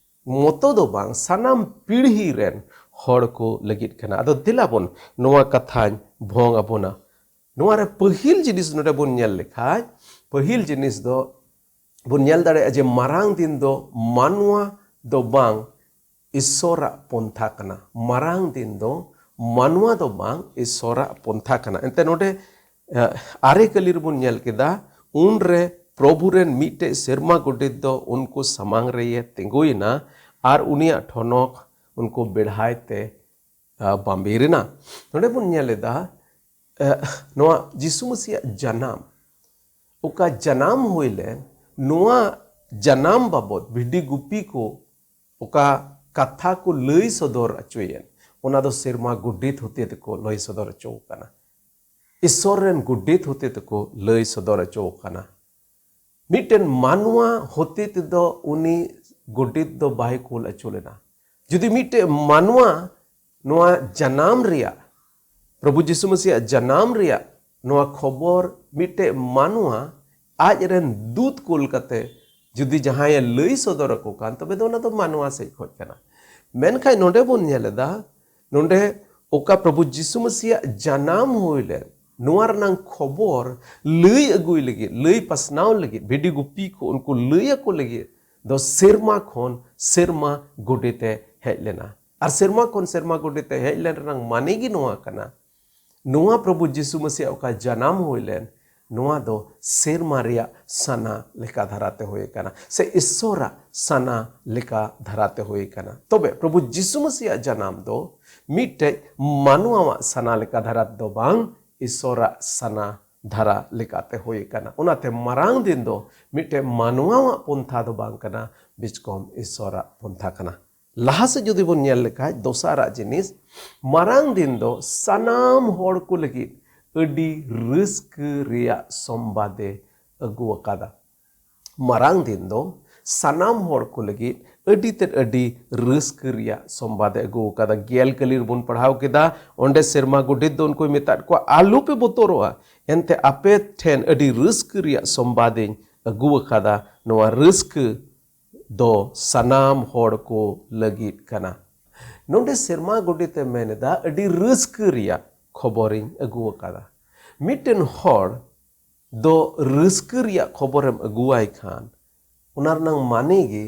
ᱢᱚᱛᱚ ᱫᱚ ᱵᱟᱝ, ᱥᱟᱱᱟᱢ ᱯᱤᱲᱦᱤ ᱨᱮᱱ ᱦᱚᱲ ᱠᱚ ᱞᱟᱹᱜᱤᱫ ᱠᱟᱱᱟ᱾ ᱟᱫᱚ ᱫᱮᱞᱟ ᱵᱚᱱ ᱱᱚᱣᱟ ᱠᱟᱛᱷᱟᱧ ᱵᱷᱚᱝ ᱟᱵᱚᱱᱟ᱾ ᱱᱚᱣᱟ ᱨᱮ ᱯᱟᱹᱦᱤᱞ ᱡᱤᱱᱤᱥ ᱱᱚᱰᱮ ᱵᱚᱱ ᱧᱮᱞ ᱞᱮᱠᱷᱟᱡ, ᱯᱟᱹᱦᱤᱞ ᱡᱤᱱᱤᱥ ᱫᱚ ᱵᱚᱱ ᱧᱮᱞ ᱫᱟᱲᱮᱭᱟᱜᱼᱟ ᱡᱮ ᱢᱟᱨᱟᱝ ᱫᱤᱱ ᱫᱚ ᱢᱟᱱᱣᱟ ᱫᱚ ᱵᱟᱝ, ᱤᱥᱥᱚᱨᱟᱜ ᱯᱚᱱᱛᱷᱟ ᱠᱟᱱᱟ᱾ ᱢᱟᱨᱟᱝ ᱫᱤᱱ ᱫᱚ ᱢᱟᱱᱣᱟ ᱫᱚ ᱵᱟᱝ, ᱤᱥᱥᱚᱨᱟᱜ ᱯᱚᱱᱛᱷᱟ ᱠᱟᱱᱟ᱾ ᱮᱱᱛᱮ ᱱᱚᱰᱮ, ᱮ, ᱟᱨᱮ ᱠᱟᱹᱞᱤ ᱨᱮᱵᱚᱱ ᱧᱮᱞ ᱠᱮᱫᱟ, ᱩᱱᱨᱮ ᱯᱨᱚᱵᱷᱩ ᱨᱮᱱ ᱢᱤᱫᱴᱮᱡ ᱥᱮᱨᱢᱟ ᱜᱚᱰᱮᱛ ᱫᱚ ᱩᱱᱠᱩ ᱥᱟᱢᱟᱝ ᱨᱮᱭᱮ ᱛᱤᱸᱜᱩᱭᱮᱱᱟ ᱟᱨ ᱩᱱᱤᱭᱟᱜ ᱴᱷᱚᱱᱚᱠ ᱩᱱᱠᱩ ᱵᱮᱲᱦᱟᱭ ᱛᱮ, ᱟ, ᱵᱟᱢᱵᱮᱨ ᱮᱱᱟ᱾ ᱱᱚᱰᱮ ᱵᱚᱱ ᱧᱮᱞ ᱮᱫᱟ, ᱮ, ᱱᱚᱣᱟ ᱡᱤᱥᱩ ᱢᱟᱹᱥᱤᱭᱟᱜ ᱡᱟᱱᱟᱢ, ᱚᱠᱟ ᱡᱟᱱᱟᱢ ᱦᱩᱭ ᱞᱮᱱ, ᱱᱚᱣᱟ ᱡᱟᱱᱟᱢ ᱵᱟᱵᱚᱫ ᱵᱷᱤᱰᱤ ᱜᱩᱯᱤ ᱠᱚ ᱚᱠᱟ ᱠᱟᱛᱷᱟ ᱠᱚ ᱞᱟᱹᱭ ᱥᱚᱫᱚᱨ ᱦᱚᱪᱚᱭᱮᱱ, ᱚᱱᱟ ᱫᱚ ᱥᱮᱨᱢᱟ ᱜᱚᱰᱮᱛ ᱦᱚᱛᱮ ᱛᱮᱠᱚ ᱞᱟᱹᱭ ᱥᱚᱫᱚᱨ ᱦᱚᱪᱚ ᱟᱠᱟᱱᱟ᱾ ᱤᱥᱥᱚᱨ ᱨᱮᱱ ᱜᱚᱰᱮᱛ ᱦᱚᱛᱮ ᱛᱮᱠᱚ ᱞᱟᱹᱭ ᱥᱚᱫᱚᱨ ᱦᱚᱪᱚ ᱟᱠᱟᱱᱟ᱾ ᱢᱤᱫᱴᱮᱱ ᱢᱟᱱᱣᱟ ᱦᱚᱛᱮ ᱛᱮᱫᱚ ᱩᱱᱤ ᱜᱚᱰᱮᱛ ᱫᱚ ᱵᱟᱭ ᱠᱳᱞ ᱦᱚᱪᱚ ᱞᱮᱱᱟ᱾ ᱡᱩᱫᱤ ᱢᱤᱫᱴᱮᱱ ᱢᱟᱱᱣᱟ ᱱᱚᱣᱟ ᱡᱟᱱᱟᱢ ᱨᱮᱭᱟᱜ, ᱯᱨᱚᱵᱷᱩ ᱡᱤᱥᱩ ᱢᱟᱹᱥᱤᱭᱟᱜ ᱡᱟᱱᱟᱢ ᱨᱮᱭᱟᱜ ᱱᱚᱣᱟ ᱠᱷᱚᱵᱚᱨ ᱢᱤᱫᱴᱮᱱ ᱢᱟᱱᱣᱟ ᱟᱡ ᱨᱮᱱ ᱫᱩᱛ ᱠᱳᱞ ᱠᱟᱛᱮ ᱡᱩᱫᱤ ᱡᱟᱦᱟᱸᱭᱮ ᱞᱟᱹᱭ ᱥᱚᱫᱚᱨ ᱟᱠᱚ ᱠᱟᱱ, ᱛᱚᱵᱮ ᱫᱚ ᱚᱱᱟ ᱫᱚ ᱢᱟᱱᱣᱟ ᱥᱮᱡ ᱠᱷᱚᱡ ᱠᱟᱱᱟ᱾ ᱢᱮᱱᱠᱷᱟᱱ ᱱᱚᱰᱮ ᱵᱚᱱ ᱧᱮᱞ ᱮᱫᱟ, ᱱᱚᱰᱮ ᱚᱠᱟ ᱯᱨᱚᱵᱷᱩ ᱡᱤᱥᱩ ᱢᱟᱹᱥᱤᱭᱟᱜ ᱡᱟᱱᱟᱢ ᱦᱩᱭ ᱞᱮᱱ, ᱱᱚᱣᱟ ᱨᱮᱱᱟᱝ ᱠᱷᱚᱵᱚᱨ ᱞᱟᱹᱭ ᱟᱹᱜᱩᱭ ᱞᱟᱹᱜᱤᱫ, ᱞᱟᱹᱭ ᱯᱟᱥᱱᱟᱣ ᱞᱟᱹᱜᱤᱫ, ᱵᱷᱤᱰᱤ ᱜᱩᱯᱤ ᱠᱚ ᱩᱱᱠᱩ ᱞᱟᱹᱭ ᱟᱠᱚ ᱞᱟᱹᱜᱤᱫ ᱫᱚ ᱥᱮᱨᱢᱟ ᱠᱷᱚᱱ ᱥᱮᱨᱢᱟ ᱜᱚᱰᱮᱛᱮ ᱦᱮᱡ ᱞᱮᱱᱟ᱾ ᱟᱨ ᱥᱮᱨᱢᱟ ᱠᱷᱚᱱ ᱥᱮᱨᱢᱟ ᱜᱚᱰᱮᱛᱮ ᱦᱮᱡ ᱞᱮᱱ ᱨᱮᱱᱟᱝ ᱢᱟᱱᱮ ᱜᱮ ᱱᱚᱣᱟ ᱠᱟᱱᱟ, ᱱᱚᱣᱟ ᱯᱨᱚᱵᱷᱩ ᱡᱤᱥᱩ ᱢᱟᱹᱥᱤᱭᱟᱜ ᱚᱠᱟ ᱡᱟᱱᱟᱢ ᱦᱩᱭ ᱞᱮᱱ, ᱱᱚᱣᱟ ᱫᱚ ᱥᱮᱨᱢᱟ ᱨᱮᱭᱟᱜ ᱥᱟᱱᱟ ᱞᱮᱠᱟ ᱫᱷᱟᱨᱟᱛᱮ ᱦᱩᱭ ᱟᱠᱟᱱᱟ, ᱥᱮ ᱤᱥᱥᱚᱨᱟᱜ ᱥᱟᱱᱟ ᱞᱮᱠᱟ ᱫᱷᱟᱨᱟᱛᱮ ᱦᱩᱭ ᱟᱠᱟᱱᱟ᱾ ᱛᱚᱵᱮ ᱯᱨᱚᱵᱷᱩ ᱡᱤᱥᱩ ᱢᱟᱹᱥᱤᱭᱟᱜ ᱡᱟᱱᱟᱢ ᱫᱚ ᱢᱤᱫᱴᱮᱡ ᱢᱟᱱᱣᱟᱣᱟᱜ ᱥᱟᱱᱟ ᱞᱮᱠᱟ ᱫᱷᱟᱨᱟ ᱫᱚ ᱵᱟᱝ, ᱤᱥᱥᱚᱨᱟᱜ ᱥᱟᱱᱟ ᱫᱷᱟᱨᱟ ᱞᱮᱠᱟᱛᱮ ᱦᱩᱭ ᱟᱠᱟᱱᱟ᱾ ᱚᱱᱟᱛᱮ ᱢᱟᱨᱟᱝ ᱫᱤᱱ ᱫᱚ ᱢᱤᱫᱴᱮᱡ ᱢᱟᱱᱣᱟᱣᱟᱜ ᱯᱚᱱᱛᱷᱟ ᱫᱚ ᱵᱟᱝ ᱠᱟᱱᱟ, ᱵᱤᱪᱠᱚᱢ ᱤᱥᱥᱚᱨᱟᱜ ᱯᱚᱱᱛᱷᱟ ᱠᱟᱱᱟ᱾ ᱞᱟᱦᱟ ᱥᱮᱫ ᱡᱩᱫᱤ ᱵᱚᱱ ᱧᱮᱞ ᱞᱮᱠᱷᱟᱡ, ᱫᱚᱥᱟᱨᱟᱜ ᱡᱤᱱᱤᱥ, ᱢᱟᱨᱟᱝ ᱫᱤᱱ ᱫᱚ ᱥᱟᱱᱟᱢ ᱦᱚᱲ ᱠᱚ ᱞᱟᱹᱜᱤᱫ ᱟᱹᱰᱤ ᱨᱟᱹᱥᱠᱟᱹ ᱨᱮᱭᱟᱜ ᱥᱚᱢᱵᱟᱫᱮ ᱟᱹᱜᱩ ᱟᱠᱟᱫᱟ᱾ ᱢᱟᱨᱟᱝ ᱫᱤᱱ ᱫᱚ ᱥᱟᱱᱟᱢ ᱦᱚᱲ ᱠᱚ ᱞᱟᱹᱜᱤᱫ ᱟᱹᱰᱤ ᱛᱮᱫ ᱟᱹᱰᱤ ᱨᱟᱹᱥᱠᱟᱹ ᱨᱮᱭᱟᱜ ᱥᱚᱢᱵᱟᱫᱮ ᱟᱹᱜᱩ ᱟᱠᱟᱫᱟ᱾ ᱜᱮᱞ ᱠᱟᱹᱞᱤ ᱨᱮᱵᱚᱱ ᱯᱟᱲᱦᱟᱣ ᱠᱮᱫᱟ, ᱚᱸᱰᱮ ᱥᱮᱨᱢᱟ ᱜᱚᱰᱮᱛ ᱫᱚ ᱩᱱᱠᱩᱭ ᱢᱮᱛᱟᱫ ᱠᱚᱣᱟ, "ᱟᱞᱚ ᱯᱮ ᱵᱚᱛᱚᱨᱚᱜᱼᱟ, ᱮᱱᱛᱮ ᱟᱯᱮ ᱴᱷᱮᱱ ᱟᱹᱰᱤ ᱨᱟᱹᱥᱠᱟᱹ ᱨᱮᱭᱟᱜ ᱥᱚᱢᱵᱟᱫᱤᱧ ᱟᱹᱜᱩ ᱟᱠᱟᱫᱟ᱾ ᱱᱚᱣᱟ ᱨᱟᱹᱥᱠᱟᱹ ᱫᱚ ᱥᱟᱱᱟᱢ ᱦᱚᱲ ᱠᱚ ᱞᱟᱹᱜᱤᱫ ᱠᱟᱱᱟ᱾" ᱱᱚᱰᱮ ᱥᱮᱨᱢᱟ ᱜᱚᱰᱮᱛ ᱮ ᱢᱮᱱ ᱮᱫᱟ, ᱟᱹᱰᱤ ᱨᱟᱹᱥᱠᱟᱹ ᱨᱮᱭᱟᱜ ᱠᱷᱚᱵᱚᱨᱤᱧ ᱟᱹᱜᱩ ᱟᱠᱟᱫᱟ᱾ ᱢᱤᱫᱴᱮᱱ ᱦᱚᱲ ᱫᱚ ᱨᱟᱹᱥᱠᱟᱹ ᱨᱮᱭᱟᱜ ᱠᱷᱚᱵᱚᱨᱮᱢ ᱟᱹᱜᱩᱣᱟᱭ ᱠᱷᱟᱱ, ᱚᱱᱟ ᱨᱮᱱᱟᱝ ᱢᱟᱱᱮ ᱜᱮ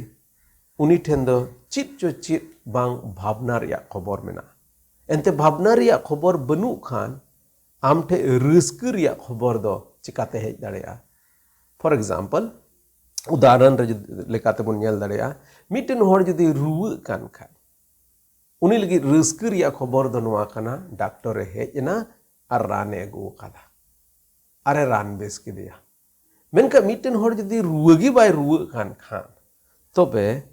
ᱩᱱᱤ ᱴᱷᱮᱱ ᱫᱚ ᱪᱮᱫ ᱪᱚ ᱪᱮᱫ ᱵᱟᱝ ᱵᱷᱟᱵᱽᱱᱟ ᱨᱮᱭᱟᱜ ᱠᱷᱚᱵᱚᱨ ᱢᱮᱱᱟᱜᱼᱟ᱾ ᱮᱱᱛᱮ ᱵᱷᱟᱵᱽᱱᱟ ᱨᱮᱭᱟᱜ ᱠᱷᱚᱵᱚᱨ ᱵᱟᱹᱱᱩᱜ ᱠᱷᱟᱱ, ᱟᱢ ᱴᱷᱮᱱ ᱨᱟᱹᱥᱠᱟᱹ ᱨᱮᱭᱟᱜ ᱠᱷᱚᱵᱚᱨ ᱫᱚ ᱪᱤᱠᱟᱛᱮ ᱦᱮᱡ ᱫᱟᱲᱮᱭᱟᱜᱼᱟ? For example, ᱩᱫᱟᱦᱚᱨᱚᱱ ᱨᱮ ᱡᱩᱫᱤ, ᱞᱮᱠᱟᱛᱮᱵᱚᱱ ᱧᱮᱞ ᱫᱟᱲᱮᱭᱟᱜᱼᱟ, ᱢᱤᱫᱴᱮᱱ ᱦᱚᱲ ᱡᱩᱫᱤ ᱨᱩᱣᱟᱹᱜ ᱠᱟᱱ ᱠᱷᱟᱱ, ᱩᱱᱤ ᱞᱟᱹᱜᱤᱫ ᱨᱟᱹᱥᱠᱟᱹ ᱨᱮᱭᱟᱜ ᱠᱷᱚᱵᱚᱨ ᱫᱚ ᱱᱚᱣᱟ ᱠᱟᱱᱟ, ᱰᱟᱠᱛᱚᱨ ᱮ ᱦᱮᱡ ᱮᱱᱟ ᱟᱨ ᱨᱟᱱ ᱮ ᱟᱹᱜᱩ ᱟᱠᱟᱫᱟ, ᱟᱨ ᱮ ᱨᱟᱱ ᱵᱮᱥ ᱠᱮᱫᱮᱭᱟ᱾ ᱢᱮᱱᱠᱷᱟᱱ ᱢᱤᱫᱴᱮᱱ ᱦᱚᱲ ᱡᱩᱫᱤ ᱨᱩᱣᱟᱹ ᱜᱮ ᱵᱟᱭ ᱨᱩᱣᱟᱹᱜ ᱠᱟᱱ ᱠᱷᱟᱱ, ᱛᱚᱵᱮ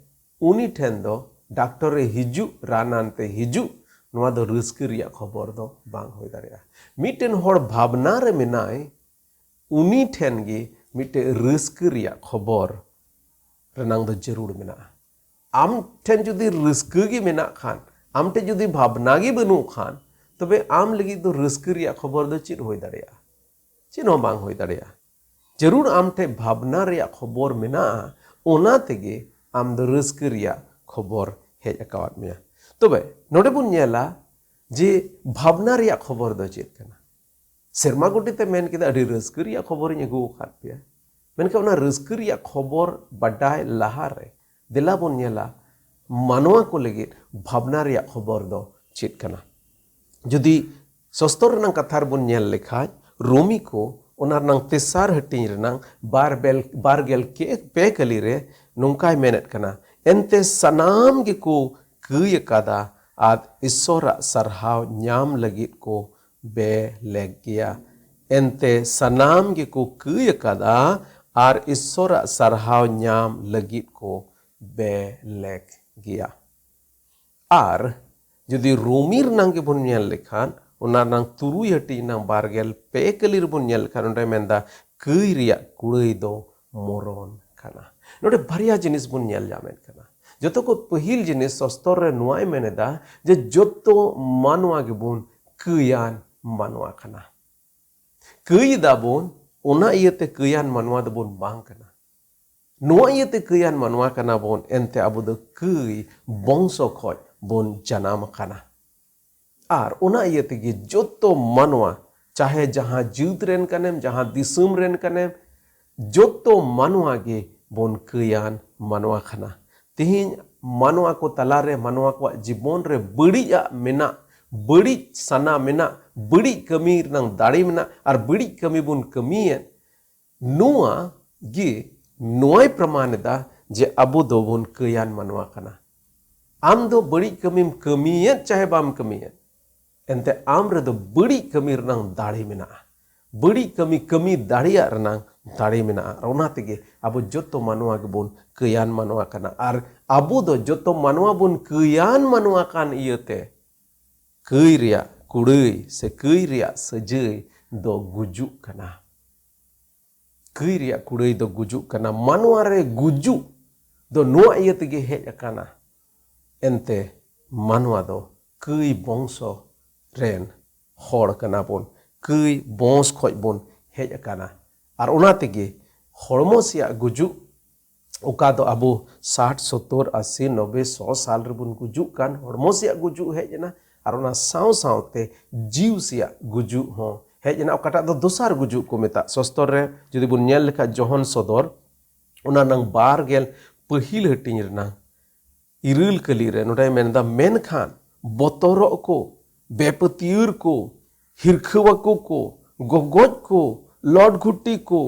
ᱩᱱᱤ ᱴᱷᱮᱱ ᱫᱚ ᱰᱟᱠᱛᱚᱨ ᱮ ᱦᱤᱡᱩᱜ, ᱨᱟᱱ ᱟᱱᱛᱮ ᱦᱤᱡᱩᱜ, ᱱᱚᱣᱟ ᱫᱚ ᱨᱟᱹᱥᱠᱟᱹ ᱨᱮᱭᱟᱜ ᱠᱷᱚᱵᱚᱨ ᱫᱚ ᱵᱟᱝ ᱦᱩᱭ ᱫᱟᱲᱮᱭᱟᱜᱼᱟ᱾ ᱢᱤᱫᱴᱮᱱ ᱦᱚᱲ ᱵᱷᱟᱵᱽᱱᱟ ᱨᱮ ᱢᱮᱱᱟᱭ, ᱩᱱᱤ ᱴᱷᱮᱱ ᱜᱮ ᱢᱤᱫᱴᱮᱱ ᱨᱟᱹᱥᱠᱟᱹ ᱨᱮᱭᱟᱜ ᱠᱷᱚᱵᱚᱨ ᱨᱮᱱᱟᱝ ᱫᱚ ᱡᱟᱹᱨᱩᱲ ᱢᱮᱱᱟᱜᱼᱟ᱾ ᱟᱢ ᱴᱷᱮᱱ ᱡᱩᱫᱤ ᱨᱟᱹᱥᱠᱟᱹ ᱜᱮ ᱢᱮᱱᱟᱜ ᱠᱷᱟᱱ, ᱟᱢ ᱴᱷᱮᱱ ᱡᱩᱫᱤ ᱵᱷᱟᱵᱽᱱᱟ ᱜᱮ ᱵᱟᱹᱱᱩᱜ ᱠᱷᱟᱱ, ᱛᱚᱵᱮ ᱟᱢ ᱞᱟᱹᱜᱤᱫ ᱫᱚ ᱨᱟᱹᱥᱠᱟᱹ ᱨᱮᱭᱟᱜ ᱠᱷᱚᱵᱚᱨ ᱫᱚ ᱪᱮᱫ ᱦᱩᱭ ᱫᱟᱲᱮᱭᱟᱜᱼᱟ? ᱪᱮᱫ ᱦᱚᱸ ᱵᱟᱝ ᱦᱩᱭ ᱫᱟᱲᱮᱭᱟᱜᱼᱟ᱾ ᱡᱟᱹᱨᱩᱲ ᱟᱢ ᱴᱷᱮᱱ ᱵᱷᱟᱵᱽᱱᱟ ᱨᱮᱭᱟᱜ ᱠᱷᱚᱵᱚᱨ ᱢᱮᱱᱟᱜᱼᱟ, ᱚᱱᱟ ᱛᱮᱜᱮ ᱟᱢ ᱫᱚ ᱨᱟᱹᱥᱠᱟᱹ ᱨᱮᱭᱟᱜ ᱠᱷᱚᱵᱚᱨ ᱦᱮᱡ ᱟᱠᱟᱣᱟᱫ ᱢᱮᱭᱟ᱾ ᱛᱚᱵᱮ ᱱᱚᱰᱮ ᱵᱚᱱ ᱧᱮᱞᱟ ᱡᱮ ᱵᱷᱟᱵᱽᱱᱟ ᱨᱮᱭᱟᱜ ᱠᱷᱚᱵᱚᱨ ᱫᱚ ᱪᱮᱫ ᱠᱟᱱᱟ? ᱥᱮᱨᱢᱟ ᱜᱚᱰᱮᱛ ᱮ ᱢᱮᱱ ᱠᱮᱫᱟ, "ᱟᱹᱰᱤ ᱨᱟᱹᱥᱠᱟᱹ ᱨᱮᱭᱟᱜ ᱠᱷᱚᱵᱚᱨᱤᱧ ᱟᱹᱜᱩ ᱟᱠᱟᱫ ᱯᱮᱭᱟ", ᱢᱮᱱᱠᱷᱟᱱ ᱚᱱᱟ ᱨᱟᱹᱥᱠᱟᱹ ᱨᱮᱭᱟᱜ ᱠᱷᱚᱵᱚᱨ ᱵᱟᱰᱟᱭ ᱞᱟᱦᱟᱨᱮ ᱫᱮᱞᱟ ᱵᱚᱱ ᱧᱮᱞᱟ ᱢᱟᱱᱣᱟ ᱠᱚ ᱞᱟᱹᱜᱤᱫ ᱵᱷᱟᱵᱽᱱᱟ ᱨᱮᱭᱟᱜ ᱠᱷᱚᱵᱚᱨ ᱫᱚ ᱪᱮᱫ ᱠᱟᱱᱟ᱾ ᱡᱩᱫᱤ ᱥᱚᱥᱛᱚᱨ ᱨᱮᱱᱟᱜ ᱠᱟᱛᱷᱟ ᱨᱮᱵᱚᱱ ᱧᱮᱞ ᱞᱮᱠᱷᱟᱡ, ᱨᱳᱢᱤ ᱠᱚ ᱚᱱᱟ ᱨᱮᱱᱟᱜ ᱛᱮᱥᱟᱨ ᱦᱟᱹᱴᱤᱧ ᱨᱮᱱᱟᱜ ᱵᱟᱨ ᱵᱮᱞ-, ᱵᱟᱨ ᱜᱮᱞ ᱠᱮ-, ᱯᱮ ᱠᱟᱹᱞᱤ ᱨᱮ ᱱᱚᱝᱠᱟᱭ ᱢᱮᱱᱮᱫ ᱠᱟᱱᱟ, "ᱮᱱᱛᱮ ᱥᱟᱱᱟᱢ ᱜᱮᱠᱚ ᱠᱟᱹᱭ ᱟᱠᱟᱫᱟ ᱟᱨ ᱤᱥᱥᱚᱨᱟᱜ ᱥᱟᱨᱦᱟᱣ ᱧᱟᱢ ᱞᱟᱹᱜᱤᱫ ᱠᱚ ᱵᱮᱞᱮᱠ ᱜᱮᱭᱟ᱾ ᱮᱱᱛᱮ ᱥᱟᱱᱟᱢ ᱜᱮᱠᱚ ᱠᱟᱹᱭ ᱟᱠᱟᱫᱟ ᱟᱨ ᱤᱥᱥᱚᱨᱟᱜ ᱥᱟᱨᱦᱟᱣ ᱧᱟᱢ ᱞᱟᱹᱜᱤᱫ ᱠᱚ ᱵᱮᱞᱮᱠ ᱜᱮᱭᱟ᱾" ᱟᱨ ᱡᱩᱫᱤ ᱨᱳᱢᱤ ᱨᱮᱱᱟᱝ ᱜᱮᱵᱚᱱ ᱧᱮᱞ ᱞᱮᱠᱷᱟᱱ, ᱚᱱᱟ ᱨᱮᱱᱟᱝ ᱛᱩᱨᱩᱭ ᱦᱟᱹᱴᱤᱧ ᱨᱮᱱᱟᱝ ᱵᱟᱨ ᱜᱮᱞ ᱯᱮ ᱠᱟᱹᱞᱤ ᱨᱮᱵᱚᱱ ᱧᱮᱞ ᱞᱮᱠᱷᱟᱱ, ᱚᱸᱰᱮ ᱢᱮᱱᱫᱟ, "ᱠᱟᱹᱭ ᱨᱮᱭᱟᱜ ᱠᱩᱲᱟᱹᱭ ᱫᱚ ᱢᱚᱨᱚᱱ ᱠᱟᱱᱟ᱾" ᱱᱚᱰᱮ ᱵᱟᱨᱭᱟ ᱡᱤᱱᱤᱥ ᱵᱚᱱ ᱧᱮᱞ ᱧᱟᱢᱮᱫ ᱠᱟᱱᱟ᱾ ᱡᱚᱛᱚ ᱠᱷᱚᱱ ᱯᱟᱹᱦᱤᱞ ᱡᱤᱱᱤᱥ ᱥᱚᱥᱛᱚᱨ ᱨᱮ ᱱᱚᱣᱟᱭ ᱢᱮᱱ ᱮᱫᱟ ᱡᱮ ᱡᱚᱛᱚ ᱢᱟᱱᱣᱟ ᱜᱮᱵᱚᱱ ᱠᱟᱹᱭᱟᱱ ᱢᱟᱱᱣᱟ ᱠᱟᱱᱟ᱾ ᱠᱟᱹᱭ ᱫᱟᱵᱚᱱ, ᱚᱱᱟ ᱤᱭᱟᱹᱛᱮ ᱠᱟᱹᱭᱟᱱ ᱢᱟᱱᱣᱟ ᱫᱚᱵᱚᱱ ᱵᱟᱝ ᱠᱟᱱᱟ᱾ ᱱᱚᱣᱟ ᱤᱭᱟᱹᱛᱮ ᱠᱟᱹᱭᱟᱱ ᱢᱟᱱᱣᱟ ᱠᱟᱱᱟ ᱵᱚᱱ, ᱮᱱᱛᱮ ᱟᱵᱚ ᱫᱚ ᱠᱟᱹᱭ ᱵᱚᱝᱥᱚ ᱠᱷᱚᱡ ᱵᱚᱱ ᱡᱟᱱᱟᱢ ᱟᱠᱟᱱᱟ᱾ ᱟᱨ ᱚᱱᱟ ᱤᱭᱟᱹ ᱛᱮᱜᱮ ᱡᱚᱛᱚ ᱢᱟᱱᱣᱟ, ᱪᱟᱦᱮ ᱡᱟᱦᱟᱸ ᱡᱟᱹᱛ ᱨᱮᱱ ᱠᱟᱱᱮᱢ, ᱡᱟᱦᱟᱸ ᱫᱤᱥᱚᱢ ᱨᱮᱱ ᱠᱟᱱᱮᱢ, ᱡᱚᱛᱚ ᱢᱟᱱᱣᱟ ᱜᱮ ᱵᱚᱱ ᱠᱟᱹᱭᱟᱱ ᱢᱟᱱᱣᱟ ᱠᱟᱱᱟ᱾ ᱛᱮᱦᱮᱧ ᱢᱟᱱᱣᱟ ᱠᱚ ᱛᱟᱞᱟᱨᱮ, ᱢᱟᱱᱣᱟ ᱠᱚᱣᱟᱜ ᱡᱤᱵᱚᱱ ᱨᱮ ᱵᱟᱹᱲᱤᱡᱟᱜ ᱢᱮᱱᱟᱜ, ᱵᱟᱹᱲᱤᱡ ᱥᱟᱱᱟ ᱢᱮᱱᱟᱜ, ᱵᱟᱹᱲᱤᱡ ᱠᱟᱹᱢᱤ ᱨᱮᱱᱟᱝ ᱫᱟᱲᱮ ᱢᱮᱱᱟᱜ, ᱟᱨ ᱵᱟᱹᱲᱤᱡ ᱠᱟᱹᱢᱤ ᱵᱚᱱ ᱠᱟᱹᱢᱤᱭᱮᱫ, ᱱᱚᱣᱟ ᱜᱮ, ᱱᱚᱣᱟᱭ ᱯᱨᱚᱢᱟᱱ ᱮᱫᱟ ᱡᱮ ᱟᱵᱚ ᱫᱚᱵᱚᱱ ᱠᱟᱹᱭᱟᱱ ᱢᱟᱱᱣᱟ ᱠᱟᱱᱟ᱾ ᱟᱢ ᱫᱚ ᱵᱟᱹᱲᱤᱡ ᱠᱟᱹᱢᱤᱢ ᱠᱟᱹᱢᱤᱭᱮᱫ ᱪᱟᱦᱮ ᱵᱟᱢ ᱠᱟᱹᱢᱤᱭᱮᱫ, ᱮᱱᱛᱮ ᱟᱢ ᱨᱮᱫᱚ ᱵᱟᱹᱲᱤᱡ ᱠᱟᱹᱢᱤ ᱨᱮᱱᱟᱝ ᱫᱟᱲᱮ ᱢᱮᱱᱟᱜᱼᱟ᱾ ᱵᱟᱹᱲᱤᱡ ᱠᱟᱹᱢᱤ ᱠᱟᱹᱢᱤ ᱫᱟᱲᱮᱭᱟᱜ ᱨᱮᱱᱟᱝ ᱫᱟᱲᱮ ᱢᱮᱱᱟᱜᱼᱟ᱾ ᱟᱨ ᱚᱱᱟ ᱛᱮᱜᱮ ᱟᱵᱚ ᱡᱚᱛᱚ ᱢᱟᱱᱣᱟ ᱜᱮᱵᱚᱱ ᱠᱟᱹᱭᱟᱱ ᱢᱟᱱᱣᱟ ᱠᱟᱱᱟ᱾ ᱟᱨ ᱟᱵᱚ ᱫᱚ ᱡᱚᱛᱚ ᱢᱟᱱᱣᱟ ᱵᱚᱱ ᱠᱟᱹᱭᱟᱱ ᱢᱟᱱᱣᱟ ᱠᱟᱱ ᱤᱭᱟᱹᱛᱮ ᱠᱟᱹᱭ ᱨᱮᱭᱟᱜ ᱠᱩᱲᱟᱹᱭ ᱥᱮ ᱠᱟᱹᱭ ᱨᱮᱭᱟᱜ ᱥᱟᱹᱡᱟᱹᱭ ᱫᱚ ᱜᱩᱡᱩᱜ ᱠᱟᱱᱟ᱾ ᱠᱟᱹᱭ ᱨᱮᱭᱟᱜ ᱠᱩᱲᱟᱹᱭ ᱫᱚ ᱜᱩᱡᱩᱜ ᱠᱟᱱᱟ᱾ ᱢᱟᱱᱣᱟ ᱨᱮ ᱜᱩᱡᱩᱜ ᱫᱚ ᱱᱚᱣᱟ ᱤᱭᱟᱹ ᱛᱮᱜᱮ ᱦᱮᱡ ᱟᱠᱟᱱᱟ᱾ ᱮᱱᱛᱮ ᱢᱟᱱᱣᱟ ᱫᱚ ᱠᱟᱹᱭ ᱵᱚᱝᱥᱚ ᱨᱮᱱ ᱦᱚᱲ ᱠᱟᱱᱟ ᱵᱚᱱ᱾ ᱠᱟᱹᱭ ᱵᱚᱝᱥ ᱠᱷᱚᱡ ᱵᱚᱱ ᱦᱮᱡ ᱟᱠᱟᱱᱟ᱾ ᱟᱨ ᱚᱱᱟ ᱛᱮᱜᱮ ᱦᱚᱲᱢᱚ ᱥᱮᱭᱟᱜ ᱜᱩᱡᱩᱜ, ᱚᱠᱟ ᱫᱚ ᱟᱵᱚ ᱥᱟᱴ, ᱥᱚᱛᱛᱚᱨ, ᱟᱥᱤ, ᱱᱚᱵᱵᱳᱭ, ᱥᱚ ᱥᱟᱞ ᱨᱮᱵᱚᱱ ᱜᱩᱡᱩᱜ ᱠᱟᱱ, ᱦᱚᱲᱢᱚ ᱥᱮᱭᱟᱜ ᱜᱩᱡᱩᱜ ᱦᱮᱡ ᱮᱱᱟ᱾ ᱟᱨ ᱚᱱᱟ ᱥᱟᱶ ᱥᱟᱶᱛᱮ ᱡᱤᱣᱤ ᱥᱮᱭᱟᱜ ᱜᱩᱡᱩᱜ ᱦᱚᱸ ᱦᱮᱡ ᱮᱱᱟ, ᱚᱠᱟᱴᱟᱜ ᱫᱚ ᱫᱚᱥᱟᱨ ᱜᱩᱡᱩᱜ ᱠᱚ ᱢᱮᱛᱟᱜ᱾ ᱥᱚᱥᱛᱚᱨ ᱨᱮ ᱡᱩᱫᱤ ᱵᱚᱱ ᱧᱮᱞ ᱞᱮᱠᱷᱟᱡ, ᱡᱚᱦᱚᱱ ᱥᱚᱫᱚᱨ, ᱚᱱᱟ ᱱᱟᱝ ᱵᱟᱨ ᱜᱮᱞ ᱯᱟᱹᱦᱤᱞ ᱦᱟᱹᱴᱤᱧ ᱨᱮᱱᱟᱝ ᱤᱨᱟᱹᱞ ᱠᱟᱹᱞᱤ ᱨᱮ ᱱᱚᱰᱮ ᱢᱮᱱᱫᱟ, ᱢᱮᱱᱠᱷᱟᱱ ᱵᱚᱛᱚᱨᱚᱜ ᱠᱚ, ᱵᱮᱯᱟᱹᱛᱭᱟᱹᱨ ᱠᱚ, ᱦᱤᱨᱠᱷᱟᱹᱣᱟᱠᱚ ᱠᱚ, ᱜᱚᱜᱚᱡ ᱠᱚ, ᱞᱚᱴᱜᱷᱩᱴᱤ ᱠᱚ,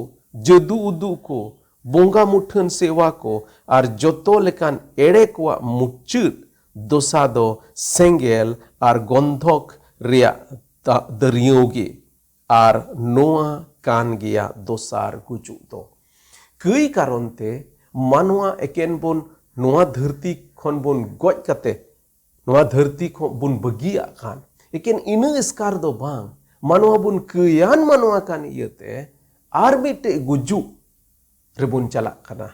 ᱡᱟᱹᱫᱩ ᱩᱫᱩᱜ ᱠᱚ, ᱵᱚᱸᱜᱟ ᱢᱩᱴᱷᱟᱹᱱ ᱥᱮᱣᱟ ᱠᱚ, ᱟᱨ ᱡᱚᱛᱚ ᱞᱮᱠᱟᱱ ᱮᱲᱮ ᱠᱚᱣᱟᱜ ᱢᱩᱪᱟᱹᱫ ᱫᱚᱥᱟ ᱫᱚ ᱥᱮᱸᱜᱮᱞ ᱟᱨ ᱜᱚᱱᱫᱷᱚᱠ ᱨᱮᱭᱟᱜ ᱫᱟ-, ᱫᱟᱹᱨᱭᱟᱹᱣ ᱜᱮ᱾ ᱟᱨ ᱱᱚᱣᱟ ᱠᱟᱱ ᱜᱮᱭᱟ ᱫᱚᱥᱟᱨ ᱜᱩᱡᱩᱜ ᱫᱚ᱾ ᱠᱟᱹᱭ ᱠᱟᱨᱚᱱ ᱛᱮ ᱢᱟᱱᱣᱟ ᱮᱠᱮᱱ ᱵᱚᱱ ᱱᱚᱣᱟ ᱫᱷᱟᱹᱨᱛᱤ ᱠᱷᱚᱱ ᱵᱚᱱ ᱜᱚᱡ ᱠᱟᱛᱮ ᱱᱚᱣᱟ ᱫᱷᱟᱹᱨᱛᱤ ᱠᱷᱚᱱ ᱵᱚᱱ ᱵᱟᱹᱜᱤᱭᱟᱜ ᱠᱷᱟᱱ, ᱮᱠᱮᱱ ᱤᱱᱟᱹ ᱮᱥᱠᱟᱨ ᱫᱚ ᱵᱟᱝ, ᱢᱟᱱᱣᱟ ᱵᱚᱱ ᱠᱟᱹᱭᱟᱱ ᱢᱟᱱᱣᱟ ᱠᱟᱱ ᱤᱭᱟᱹᱛᱮ ᱟᱨ ᱢᱤᱫᱴᱮᱡ ᱜᱩᱡᱩᱜ ᱨᱮᱵᱚᱱ ᱪᱟᱞᱟᱜ ᱠᱟᱱᱟ᱾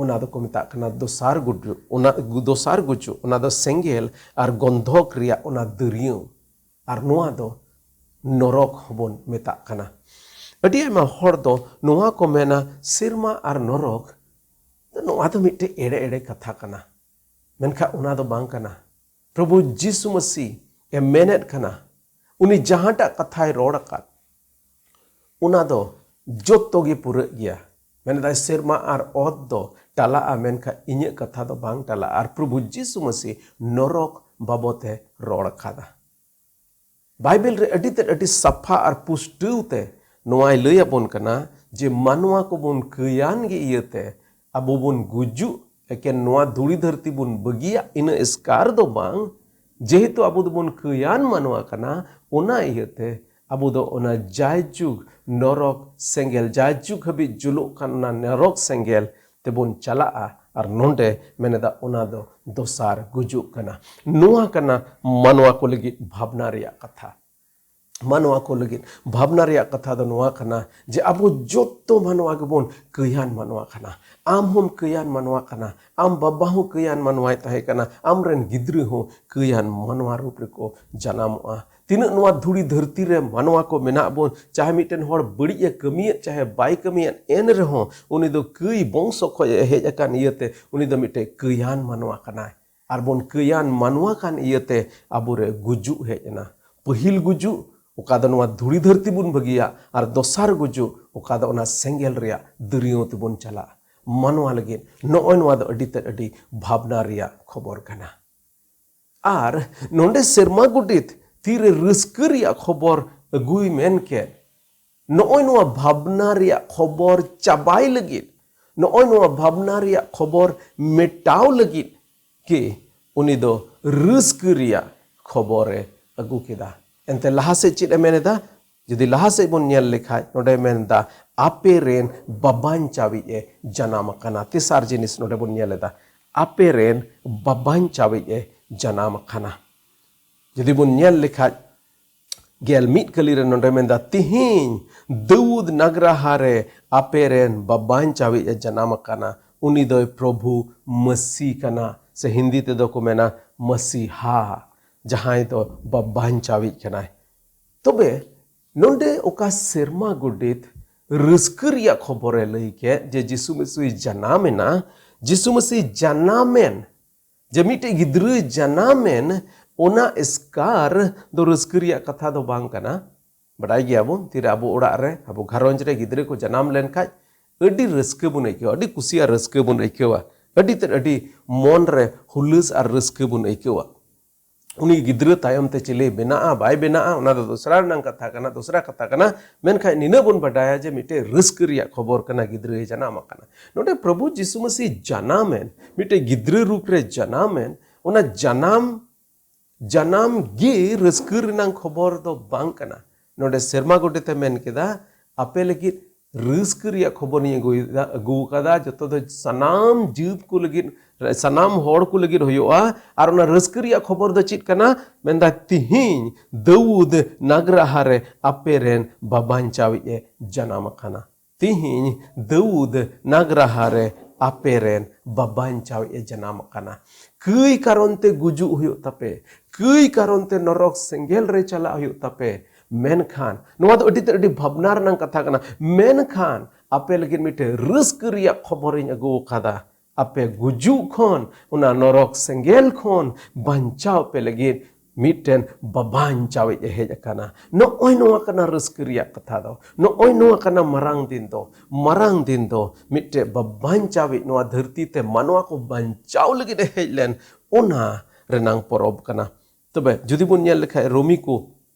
ᱚᱱᱟ ᱫᱚᱠᱚ ᱢᱮᱛᱟᱜ ᱠᱟᱱᱟ ᱫᱚᱥᱟᱨ ᱜᱩᱡᱩᱜ᱾ ᱚᱱᱟ ᱫᱚᱥᱟᱨ ᱜᱩᱡᱩᱜ, ᱚᱱᱟ ᱫᱚ ᱥᱮᱸᱜᱮᱞ ᱟᱨ ᱜᱚᱱᱫᱷᱚᱠ ᱨᱮᱭᱟᱜ ᱚᱱᱟ ᱫᱟᱹᱨᱭᱟᱹᱣ᱾ ᱟᱨ ᱱᱚᱣᱟ ᱫᱚ ᱱᱚᱨᱚᱠ ᱦᱚᱸᱵᱚᱱ ᱢᱮᱛᱟᱜ ᱠᱟᱱᱟ᱾ ᱟᱹᱰᱤ ᱟᱭᱢᱟ ᱦᱚᱲ ᱫᱚ ᱱᱚᱣᱟ ᱠᱚ ᱢᱮᱱᱟ, ᱥᱮᱨᱢᱟ ᱟᱨ ᱱᱚᱨᱚᱠ, ᱱᱚᱣᱟ ᱫᱚ ᱢᱤᱫᱴᱮᱡ ᱮᱲᱮ ᱮᱲᱮ ᱠᱟᱛᱷᱟ ᱠᱟᱱᱟ᱾ ᱢᱮᱱᱠᱷᱟᱱ ᱚᱱᱟ ᱫᱚ ᱵᱟᱝ ᱠᱟᱱᱟ᱾ ᱯᱨᱚᱵᱷᱩ ᱡᱤᱥᱩ ᱢᱟᱹᱥᱤ ᱮ ᱢᱮᱱᱮᱫ ᱠᱟᱱᱟ, ᱩᱱᱤ ᱡᱟᱦᱟᱸᱴᱟᱜ ᱠᱟᱛᱷᱟᱭ ᱨᱚᱲ ᱟᱠᱟᱫ, ᱚᱱᱟ ᱫᱚ ᱡᱚᱛᱚ ᱜᱮ ᱯᱩᱨᱟᱹᱜ ᱜᱮᱭᱟ᱾ ᱢᱮᱱᱮᱫᱟᱭ, ᱥᱮᱨᱢᱟ ᱟᱨ ᱚᱛ ᱫᱚ ᱴᱟᱞᱟᱜᱼᱟ, ᱢᱮᱱᱠᱷᱟᱱ ᱤᱧᱟᱹᱜ ᱠᱟᱛᱷᱟ ᱫᱚ ᱵᱟᱝ ᱴᱟᱞᱟᱜᱼᱟ᱾ ᱟᱨ ᱯᱨᱚᱵᱷᱩ ᱡᱤᱥᱩ ᱢᱟᱹᱥᱤ ᱱᱚᱨᱚᱠ ᱵᱟᱵᱚᱛ ᱮ ᱨᱚᱲ ᱟᱠᱟᱫᱟ᱾ ᱵᱟᱭᱵᱮᱞ ᱨᱮ ᱟᱹᱰᱤ ᱛᱮᱫ, ᱟᱹᱰᱤ ᱥᱟᱯᱷᱟ ᱟᱨ ᱯᱩᱥᱴᱟᱹᱣ ᱛᱮ ᱱᱚᱣᱟᱭ ᱞᱟᱹᱭ ᱟᱵᱚᱱ ᱠᱟᱱᱟ ᱡᱮ ᱢᱟᱱᱣᱟ ᱠᱚᱵᱚᱱ ᱠᱟᱹᱭᱟᱱ ᱜᱮ ᱤᱭᱟᱹᱛᱮ ᱟᱵᱚ ᱵᱚᱱ ᱜᱩᱡᱩᱜ, ᱮᱠᱮᱱ ᱱᱚᱣᱟ ᱫᱷᱩᱲᱤ ᱫᱷᱟᱹᱨᱛᱤ ᱵᱚᱱ ᱵᱟᱹᱜᱤᱭᱟ, ᱤᱱᱟᱹ ᱮᱥᱠᱟᱨ ᱫᱚ ᱵᱟᱝ᱾ ᱡᱮᱦᱮᱛᱩ ᱟᱵᱚ ᱫᱚᱵᱚᱱ ᱠᱟᱹᱭᱟᱱ ᱢᱟᱱᱣᱟ ᱠᱟᱱᱟ, ᱚᱱᱟ ᱤᱭᱟᱹᱛᱮ ᱟᱵᱚ ᱫᱚ ᱚᱱᱟ ᱡᱟᱭᱡᱩᱜᱽ ᱱᱚᱨᱚᱠ ᱥᱮᱸᱜᱮᱞ, ᱡᱟᱭᱡᱩᱜᱽ ᱦᱟᱹᱵᱤᱡ ᱡᱩᱞᱩᱜ ᱠᱟᱱ ᱚᱱᱟ ᱱᱚᱨᱚᱠ ᱥᱮᱸᱜᱮᱞ ᱛᱮᱵᱚᱱ ᱪᱟᱞᱟᱜᱼᱟ᱾ ᱟᱨ ᱱᱚᱰᱮ ᱢᱮᱱᱮᱫᱟ, ᱚᱱᱟ ᱫᱚ ᱫᱚᱥᱟᱨ ᱜᱩᱡᱩᱜ ᱠᱟᱱᱟ᱾ ᱱᱚᱣᱟ ᱠᱟᱱᱟ ᱢᱟᱱᱣᱟ ᱠᱚ ᱞᱟᱹᱜᱤᱫ ᱵᱷᱟᱵᱽᱱᱟ ᱨᱮᱭᱟᱜ ᱠᱟᱛᱷᱟ᱾ ᱢᱟᱱᱣᱟ ᱠᱚ ᱞᱟᱹᱜᱤᱫ ᱵᱷᱟᱵᱽᱱᱟ ᱨᱮᱭᱟᱜ ᱠᱟᱛᱷᱟ ᱫᱚ ᱱᱚᱣᱟ ᱠᱟᱱᱟ ᱡᱮ ᱟᱵᱚ ᱡᱚᱛᱚ ᱢᱟᱱᱣᱟ ᱜᱮᱵᱚᱱ ᱠᱟᱹᱭᱟᱱ ᱢᱟᱱᱣᱟ ᱠᱟᱱᱟ᱾ ᱟᱢ ᱦᱚᱸᱢ ᱠᱟᱹᱭᱟᱱ ᱢᱟᱱᱣᱟ ᱠᱟᱱᱟ, ᱟᱢ ᱵᱟᱵᱟ ᱦᱚᱸ ᱠᱟᱹᱭᱟᱱ ᱢᱟᱱᱣᱟᱭ ᱛᱟᱦᱮᱸ ᱠᱟᱱᱟ, ᱟᱢᱨᱮᱱ ᱜᱤᱫᱽᱨᱟᱹ ᱦᱚᱸ ᱠᱟᱹᱭᱟᱱ ᱢᱟᱱᱣᱟ ᱨᱩᱯ ᱨᱮᱠᱚ ᱡᱟᱱᱟᱢᱚᱜᱼᱟ᱾ ᱛᱤᱱᱟᱹᱜ ᱱᱚᱣᱟ ᱫᱷᱩᱲᱤ ᱫᱷᱟᱹᱨᱛᱤ ᱨᱮ ᱢᱟᱱᱣᱟ ᱠᱚ ᱢᱮᱱᱟᱜ ᱵᱚᱱ, ᱪᱟᱦᱮ ᱢᱤᱫᱴᱮᱱ ᱦᱚᱲ ᱵᱟᱹᱲᱤᱡ ᱮ ᱠᱟᱹᱢᱤᱭᱮᱫ, ᱪᱟᱦᱮ ᱵᱟᱭ ᱠᱟᱹᱢᱤᱭᱮᱫ, ᱮᱱ ᱨᱮᱦᱚᱸ ᱩᱱᱤ ᱫᱚ ᱠᱟᱹᱭ ᱵᱚᱝᱥᱚ ᱠᱷᱚᱡ ᱮ ᱦᱮᱡ ᱟᱠᱟᱱ ᱤᱭᱟᱹᱛᱮ ᱩᱱᱤ ᱫᱚ ᱢᱤᱫᱴᱮᱡ ᱠᱟᱹᱭᱟᱱ ᱢᱟᱱᱣᱟ ᱠᱟᱱᱟᱭ᱾ ᱟᱨ ᱵᱚᱱ ᱠᱟᱹᱭᱟᱱ ᱢᱟᱱᱣᱟ ᱠᱟᱱ ᱤᱭᱟᱹᱛᱮ ᱟᱵᱚᱨᱮ ᱜᱩᱡᱩᱜ ᱦᱮᱡ ᱮᱱᱟ᱾ ᱯᱟᱹᱦᱤᱞ ᱜᱩᱡᱩᱜ, ᱚᱠᱟ ᱫᱚ ᱱᱚᱣᱟ ᱫᱷᱩᱲᱤ ᱫᱷᱟᱹᱨᱛᱤ ᱵᱚᱱ ᱵᱟᱹᱜᱤᱭᱟ, ᱟᱨ ᱫᱚᱥᱟᱨ ᱜᱩᱡᱩᱜ, ᱚᱠᱟ ᱫᱚ ᱚᱱᱟ ᱥᱮᱸᱜᱮᱞ ᱨᱮᱭᱟᱜ ᱫᱟᱹᱨᱭᱟᱹᱣ ᱛᱮᱵᱚᱱ ᱪᱟᱞᱟᱜᱼᱟ᱾ ᱢᱟᱱᱣᱟ ᱞᱟᱹᱜᱤᱫ ᱱᱚᱜᱼᱚᱭ ᱱᱚᱣᱟ ᱫᱚ ᱟᱹᱰᱤ ᱛᱮᱫ ᱟᱹᱰᱤ ᱵᱷᱟᱵᱽᱱᱟ ᱨᱮᱭᱟᱜ ᱠᱷᱚᱵᱚᱨ ᱠᱟᱱᱟ᱾ ᱟᱨ ᱱᱚᱰᱮ ᱥᱮᱨᱢᱟ ᱜᱚᱰᱮᱛ ᱛᱤᱨᱮ ᱨᱟᱹᱥᱠᱟᱹ ᱨᱮᱭᱟᱜ ᱠᱷᱚᱵᱚᱨ ᱟᱹᱜᱩᱭ ᱢᱮᱱ ᱠᱮᱫ, ᱱᱚᱜᱼᱚᱭ ᱱᱚᱣᱟ ᱵᱷᱟᱵᱽᱱᱟ ᱨᱮᱭᱟᱜ ᱠᱷᱚᱵᱚᱨ ᱪᱟᱵᱟᱭ ᱞᱟᱹᱜᱤᱫ, ᱱᱚᱜᱼᱚᱭ ᱱᱚᱣᱟ ᱵᱷᱟᱵᱽᱱᱟ ᱨᱮᱭᱟᱜ ᱠᱷᱚᱵᱚᱨ ᱢᱮᱴᱟᱣ ᱞᱟᱹᱜᱤᱫ ᱜᱮ ᱩᱱᱤ ᱫᱚ ᱨᱟᱹᱥᱠᱟᱹ ᱨᱮᱭᱟᱜ ᱠᱷᱚᱵᱚᱨᱮ ᱟᱹᱜᱩ ᱠᱮᱫᱟ᱾ ᱮᱱᱛᱮ ᱞᱟᱦᱟ ᱥᱮᱫ ᱪᱮᱫ ᱮ ᱢᱮᱱ ᱮᱫᱟ? ᱡᱩᱫᱤ ᱞᱟᱦᱟ ᱥᱮᱫ ᱵᱚᱱ ᱧᱮᱞ ᱞᱮᱠᱷᱟᱡ, ᱱᱚᱰᱮ ᱢᱮᱱ ᱮᱫᱟ, "ᱟᱯᱮ ᱨᱮᱱ ᱵᱟᱵᱟᱧᱪᱟᱣᱤᱡ ᱮ ᱡᱟᱱᱟᱢ ᱟᱠᱟᱱᱟ᱾" ᱛᱮᱥᱟᱨ ᱡᱤᱱᱤᱥ ᱱᱚᱰᱮ ᱵᱚᱱ ᱧᱮᱞ ᱮᱫᱟ, "ᱟᱯᱮ ᱨᱮᱱ ᱵᱟᱵᱟᱧᱪᱟᱣᱤᱡ ᱮ ᱡᱟᱱᱟᱢ ᱟᱠᱟᱱᱟ᱾" ᱡᱩᱫᱤ ᱵᱚᱱ ᱧᱮᱞ ᱞᱮᱠᱷᱟᱡ, ᱜᱮᱞ ᱢᱤᱫ ᱠᱟᱹᱞᱤ ᱨᱮ ᱱᱚᱰᱮ ᱢᱮᱱᱫᱟ, "ᱛᱤᱦᱤᱧ ᱫᱟᱹᱣᱩᱫ ᱱᱟᱜᱽᱨᱟᱦᱟ ᱨᱮ ᱟᱯᱮ ᱨᱮᱱ ᱵᱟᱵᱟᱧᱪᱟᱣᱤᱡ ᱮ ᱡᱟᱱᱟᱢ ᱟᱠᱟᱱᱟ, ᱩᱱᱤ ᱫᱚᱭ ᱯᱨᱚᱵᱷᱩ ᱢᱟᱹᱥᱤ ᱠᱟᱱᱟ", ᱥᱮ ᱦᱤᱱᱫᱤ ᱛᱮᱫᱚ ᱠᱚ ᱢᱮᱱᱟ ᱢᱟᱹᱥᱤᱦᱟ, ᱡᱟᱦᱟᱸᱭ ᱫᱚ ᱵᱟᱵᱟᱧᱪᱟᱣᱤᱡ ᱠᱟᱱᱟᱭ᱾ ᱛᱚᱵᱮ ᱱᱚᱰᱮ ᱚᱠᱟ ᱥᱮᱨᱢᱟ ᱜᱚᱰᱮᱛ ᱨᱟᱹᱥᱠᱟᱹ ᱨᱮᱭᱟᱜ ᱠᱷᱚᱵᱚᱨᱮ ᱞᱟᱹᱭ ᱠᱮᱫ ᱡᱮ ᱡᱤᱥᱩ ᱢᱟᱹᱥᱤ ᱡᱟᱱᱟᱢ ᱮᱱᱟ, ᱡᱤᱥᱩ ᱢᱟᱹᱥᱤ ᱡᱟᱱᱟᱢᱮᱱ ᱡᱮ ᱢᱤᱫᱴᱮᱡ ᱜᱤᱫᱽᱨᱟᱹ ᱡᱟᱱᱟᱢᱮᱱ, ᱚᱱᱟ ᱮᱥᱠᱟᱨ ᱫᱚ ᱨᱟᱹᱥᱠᱟᱹ ᱨᱮᱭᱟᱜ ᱠᱟᱛᱷᱟ ᱫᱚ ᱵᱟᱝ ᱠᱟᱱᱟ᱾ ᱵᱟᱰᱟᱭ ᱜᱮᱭᱟᱵᱚᱱ, ᱛᱤᱨᱮ ᱟᱵᱚ ᱚᱲᱟᱜ ᱨᱮ, ᱟᱵᱚ ᱜᱷᱟᱨᱚᱸᱡᱽ ᱨᱮ ᱜᱤᱫᱽᱨᱟᱹ ᱠᱚ ᱡᱟᱱᱟᱢ ᱞᱮᱱᱠᱷᱟᱡ ᱟᱹᱰᱤ ᱨᱟᱹᱥᱠᱟᱹ ᱵᱚᱱ ᱟᱹᱭᱠᱟᱹᱣᱟ, ᱟᱹᱰᱤ ᱠᱩᱥᱤ ᱟᱨ ᱨᱟᱹᱥᱠᱟᱹ ᱵᱚᱱ ᱟᱹᱭᱠᱟᱹᱣᱟ, ᱟᱹᱰᱤ ᱛᱮᱫ, ᱟᱹᱰᱤ ᱢᱚᱱ ᱨᱮ ᱦᱩᱞᱟᱹᱥ ᱟᱨ ᱨᱟᱹᱥᱠᱟᱹ ᱵᱚᱱ ᱟᱹᱭᱠᱟᱹᱣᱟ᱾ ᱩᱱᱤ ᱜᱤᱫᱽᱨᱟᱹ ᱛᱟᱭᱚᱢ ᱛᱮ ᱪᱤᱞᱤ ᱵᱮᱱᱟᱜᱼᱟ, ᱵᱟᱭ ᱵᱮᱱᱟᱜᱼᱟ, ᱚᱱᱟ ᱫᱚ ᱫᱚᱥᱨᱟ ᱨᱮᱱᱟᱜ ᱠᱟᱛᱷᱟ ᱠᱟᱱᱟ, ᱫᱚᱥᱨᱟ ᱠᱟᱛᱷᱟ ᱠᱟᱱᱟ᱾ ᱢᱮᱱᱠᱷᱟᱱ ᱱᱤᱱᱟᱹᱜ ᱵᱚᱱ ᱵᱟᱰᱟᱭᱟ ᱡᱮ ᱢᱤᱫᱴᱮᱡ ᱨᱟᱹᱥᱠᱟᱹ ᱨᱮᱭᱟᱜ ᱠᱷᱚᱵᱚᱨ ᱠᱟᱱᱟ, ᱜᱤᱫᱽᱨᱟᱹᱭ ᱡᱟᱱᱟᱢ ᱟᱠᱟᱱᱟ᱾ ᱱᱚᱰᱮ ᱯᱨᱚᱵᱷᱩ ᱡᱤᱥᱩ ᱢᱟᱹᱥᱤ ᱡᱟᱱᱟᱢᱮᱱ, ᱢᱤᱫᱴᱮᱡ ᱜᱤᱫᱽᱨᱟᱹ ᱨᱩᱯ ᱨᱮ ᱡᱟᱱᱟᱢᱮᱱ, ᱚᱱᱟ ᱡᱟᱱᱟᱢ, ᱡᱟᱱᱟᱢ ᱜᱮ ᱨᱟᱹᱥᱠᱟᱹ ᱨᱮᱱᱟᱜ ᱠᱷᱚᱵᱚᱨ ᱫᱚ ᱵᱟᱝ ᱠᱟᱱᱟ᱾ ᱱᱚᱰᱮ ᱥᱮᱨᱢᱟ ᱜᱚᱰᱮᱛ ᱮ ᱢᱮᱱ ᱠᱮᱫᱟ, ᱟᱯᱮ ᱞᱟᱹᱜᱤᱫ ᱨᱟᱹᱥᱠᱟᱹ ᱨᱮᱭᱟᱜ ᱠᱷᱚᱵᱚᱨ ᱤᱧ ᱟᱹᱜᱩᱭᱮᱫᱟ, ᱟᱹᱜᱩ ᱟᱠᱟᱫᱟ, ᱡᱚᱛᱚ ᱫᱚ ᱥᱟᱱᱟᱢ ᱡᱟᱹᱛ ᱠᱚ ᱞᱟᱹᱜᱤᱫ, ᱥᱟᱱᱟᱢ ᱦᱚᱲ ᱠᱚ ᱞᱟᱹᱜᱤᱫ ᱦᱩᱭᱩᱜᱼᱟ᱾ ᱟᱨ ᱚᱱᱟ ᱨᱟᱹᱥᱠᱟᱹ ᱨᱮᱭᱟᱜ ᱠᱷᱚᱵᱚᱨ ᱫᱚ ᱪᱮᱫ ᱠᱟᱱᱟ? ᱢᱮᱱᱫᱟ, ᱛᱤᱦᱤᱧ ᱫᱟᱹᱣᱩᱫ ᱱᱟᱜᱽᱨᱟᱦᱟ ᱨᱮ ᱟᱯᱮ ᱨᱮᱱ ᱵᱟᱵᱟᱧᱪᱟᱣᱤᱡ ᱮ ᱡᱟᱱᱟᱢ ᱟᱠᱟᱱᱟ᱾ ᱛᱤᱦᱤᱧ ᱫᱟᱹᱣᱩᱫ ᱱᱟᱜᱽᱨᱟᱦᱟ ᱨᱮ ᱟᱯᱮ ᱨᱮᱱ ᱵᱟᱵᱟᱧᱪᱟᱣᱤᱡ ᱮ ᱡᱟᱱᱟᱢ ᱟᱠᱟᱱᱟ᱾ ᱠᱟᱹᱭ ᱠᱟᱨᱚᱱ ᱛᱮ ᱜᱩᱡᱩᱜ ᱦᱩᱭᱩᱜ ᱛᱟᱯᱮ, ᱠᱟᱹᱭ ᱠᱟᱨᱚᱱ ᱛᱮ ᱱᱚᱨᱚᱠ ᱥᱮᱸᱜᱮᱞ ᱨᱮ ᱪᱟᱞᱟᱜ ᱦᱩᱭᱩᱜ ᱛᱟᱯᱮ᱾ ᱢᱮᱱᱠᱷᱟᱱ ᱱᱚᱣᱟ ᱫᱚ ᱟᱹᱰᱤ ᱛᱮᱫ ᱟᱹᱰᱤ ᱵᱷᱟᱵᱽᱱᱟ ᱨᱮᱱᱟᱜ ᱠᱟᱛᱷᱟ ᱠᱟᱱᱟ᱾ ᱢᱮᱱᱠᱷᱟᱱ ᱟᱯᱮ ᱞᱟᱹᱜᱤᱫ ᱢᱤᱫᱴᱮᱱ ᱨᱟᱹᱥᱠᱟᱹ ᱨᱮᱭᱟᱜ ᱠᱷᱚᱵᱚᱨᱤᱧ ᱟᱹᱜᱩ ᱟᱠᱟᱫᱟ᱾ ᱟᱯᱮ ᱜᱩᱡᱩᱜ ᱠᱷᱚᱱ, ᱚᱱᱟ ᱱᱚᱨᱚᱠ ᱥᱮᱸᱜᱮᱞ ᱠᱷᱚᱱ ᱵᱟᱧᱪᱟᱣ ᱯᱮ ᱞᱟᱹᱜᱤᱫ ᱢᱤᱫᱴᱮᱱ ᱵᱟᱵᱟᱧᱪᱟᱣᱤᱡ ᱮ ᱦᱮᱡ ᱟᱠᱟᱱᱟ᱾ ᱱᱚᱜᱼᱚᱭ ᱱᱚᱣᱟ ᱠᱟᱱᱟ ᱨᱟᱹᱥᱠᱟᱹ ᱨᱮᱭᱟᱜ ᱠᱟᱛᱷᱟ ᱫᱚ᱾ ᱱᱚᱜᱼᱚᱭ ᱱᱚᱣᱟ ᱠᱟᱱᱟ ᱢᱟᱨᱟᱝ ᱫᱤᱱ ᱫᱚ᱾ ᱢᱟᱨᱟᱝ ᱫᱤᱱ ᱫᱚ ᱢᱤᱫᱴᱮᱡ ᱵᱟᱵᱟᱧᱪᱟᱣᱤᱡ ᱱᱚᱣᱟ ᱫᱷᱟᱹᱨᱛᱤ ᱛᱮ ᱢᱟᱱᱣᱟ ᱠᱚ ᱵᱟᱧᱪᱟᱣ ᱞᱟᱹᱜᱤᱫ ᱮ ᱦᱮᱡ ᱞᱮᱱ, ᱚᱱᱟ ᱨᱮᱱᱟᱝ ᱯᱚᱨᱚᱵᱽ ᱠᱟᱱᱟ᱾ ᱛᱚᱵᱮ ᱡᱩᱫᱤ ᱵᱚᱱ ᱧᱮᱞ ᱞᱮᱠᱷᱟᱡ ᱨᱳᱢᱤ ᱠᱚ,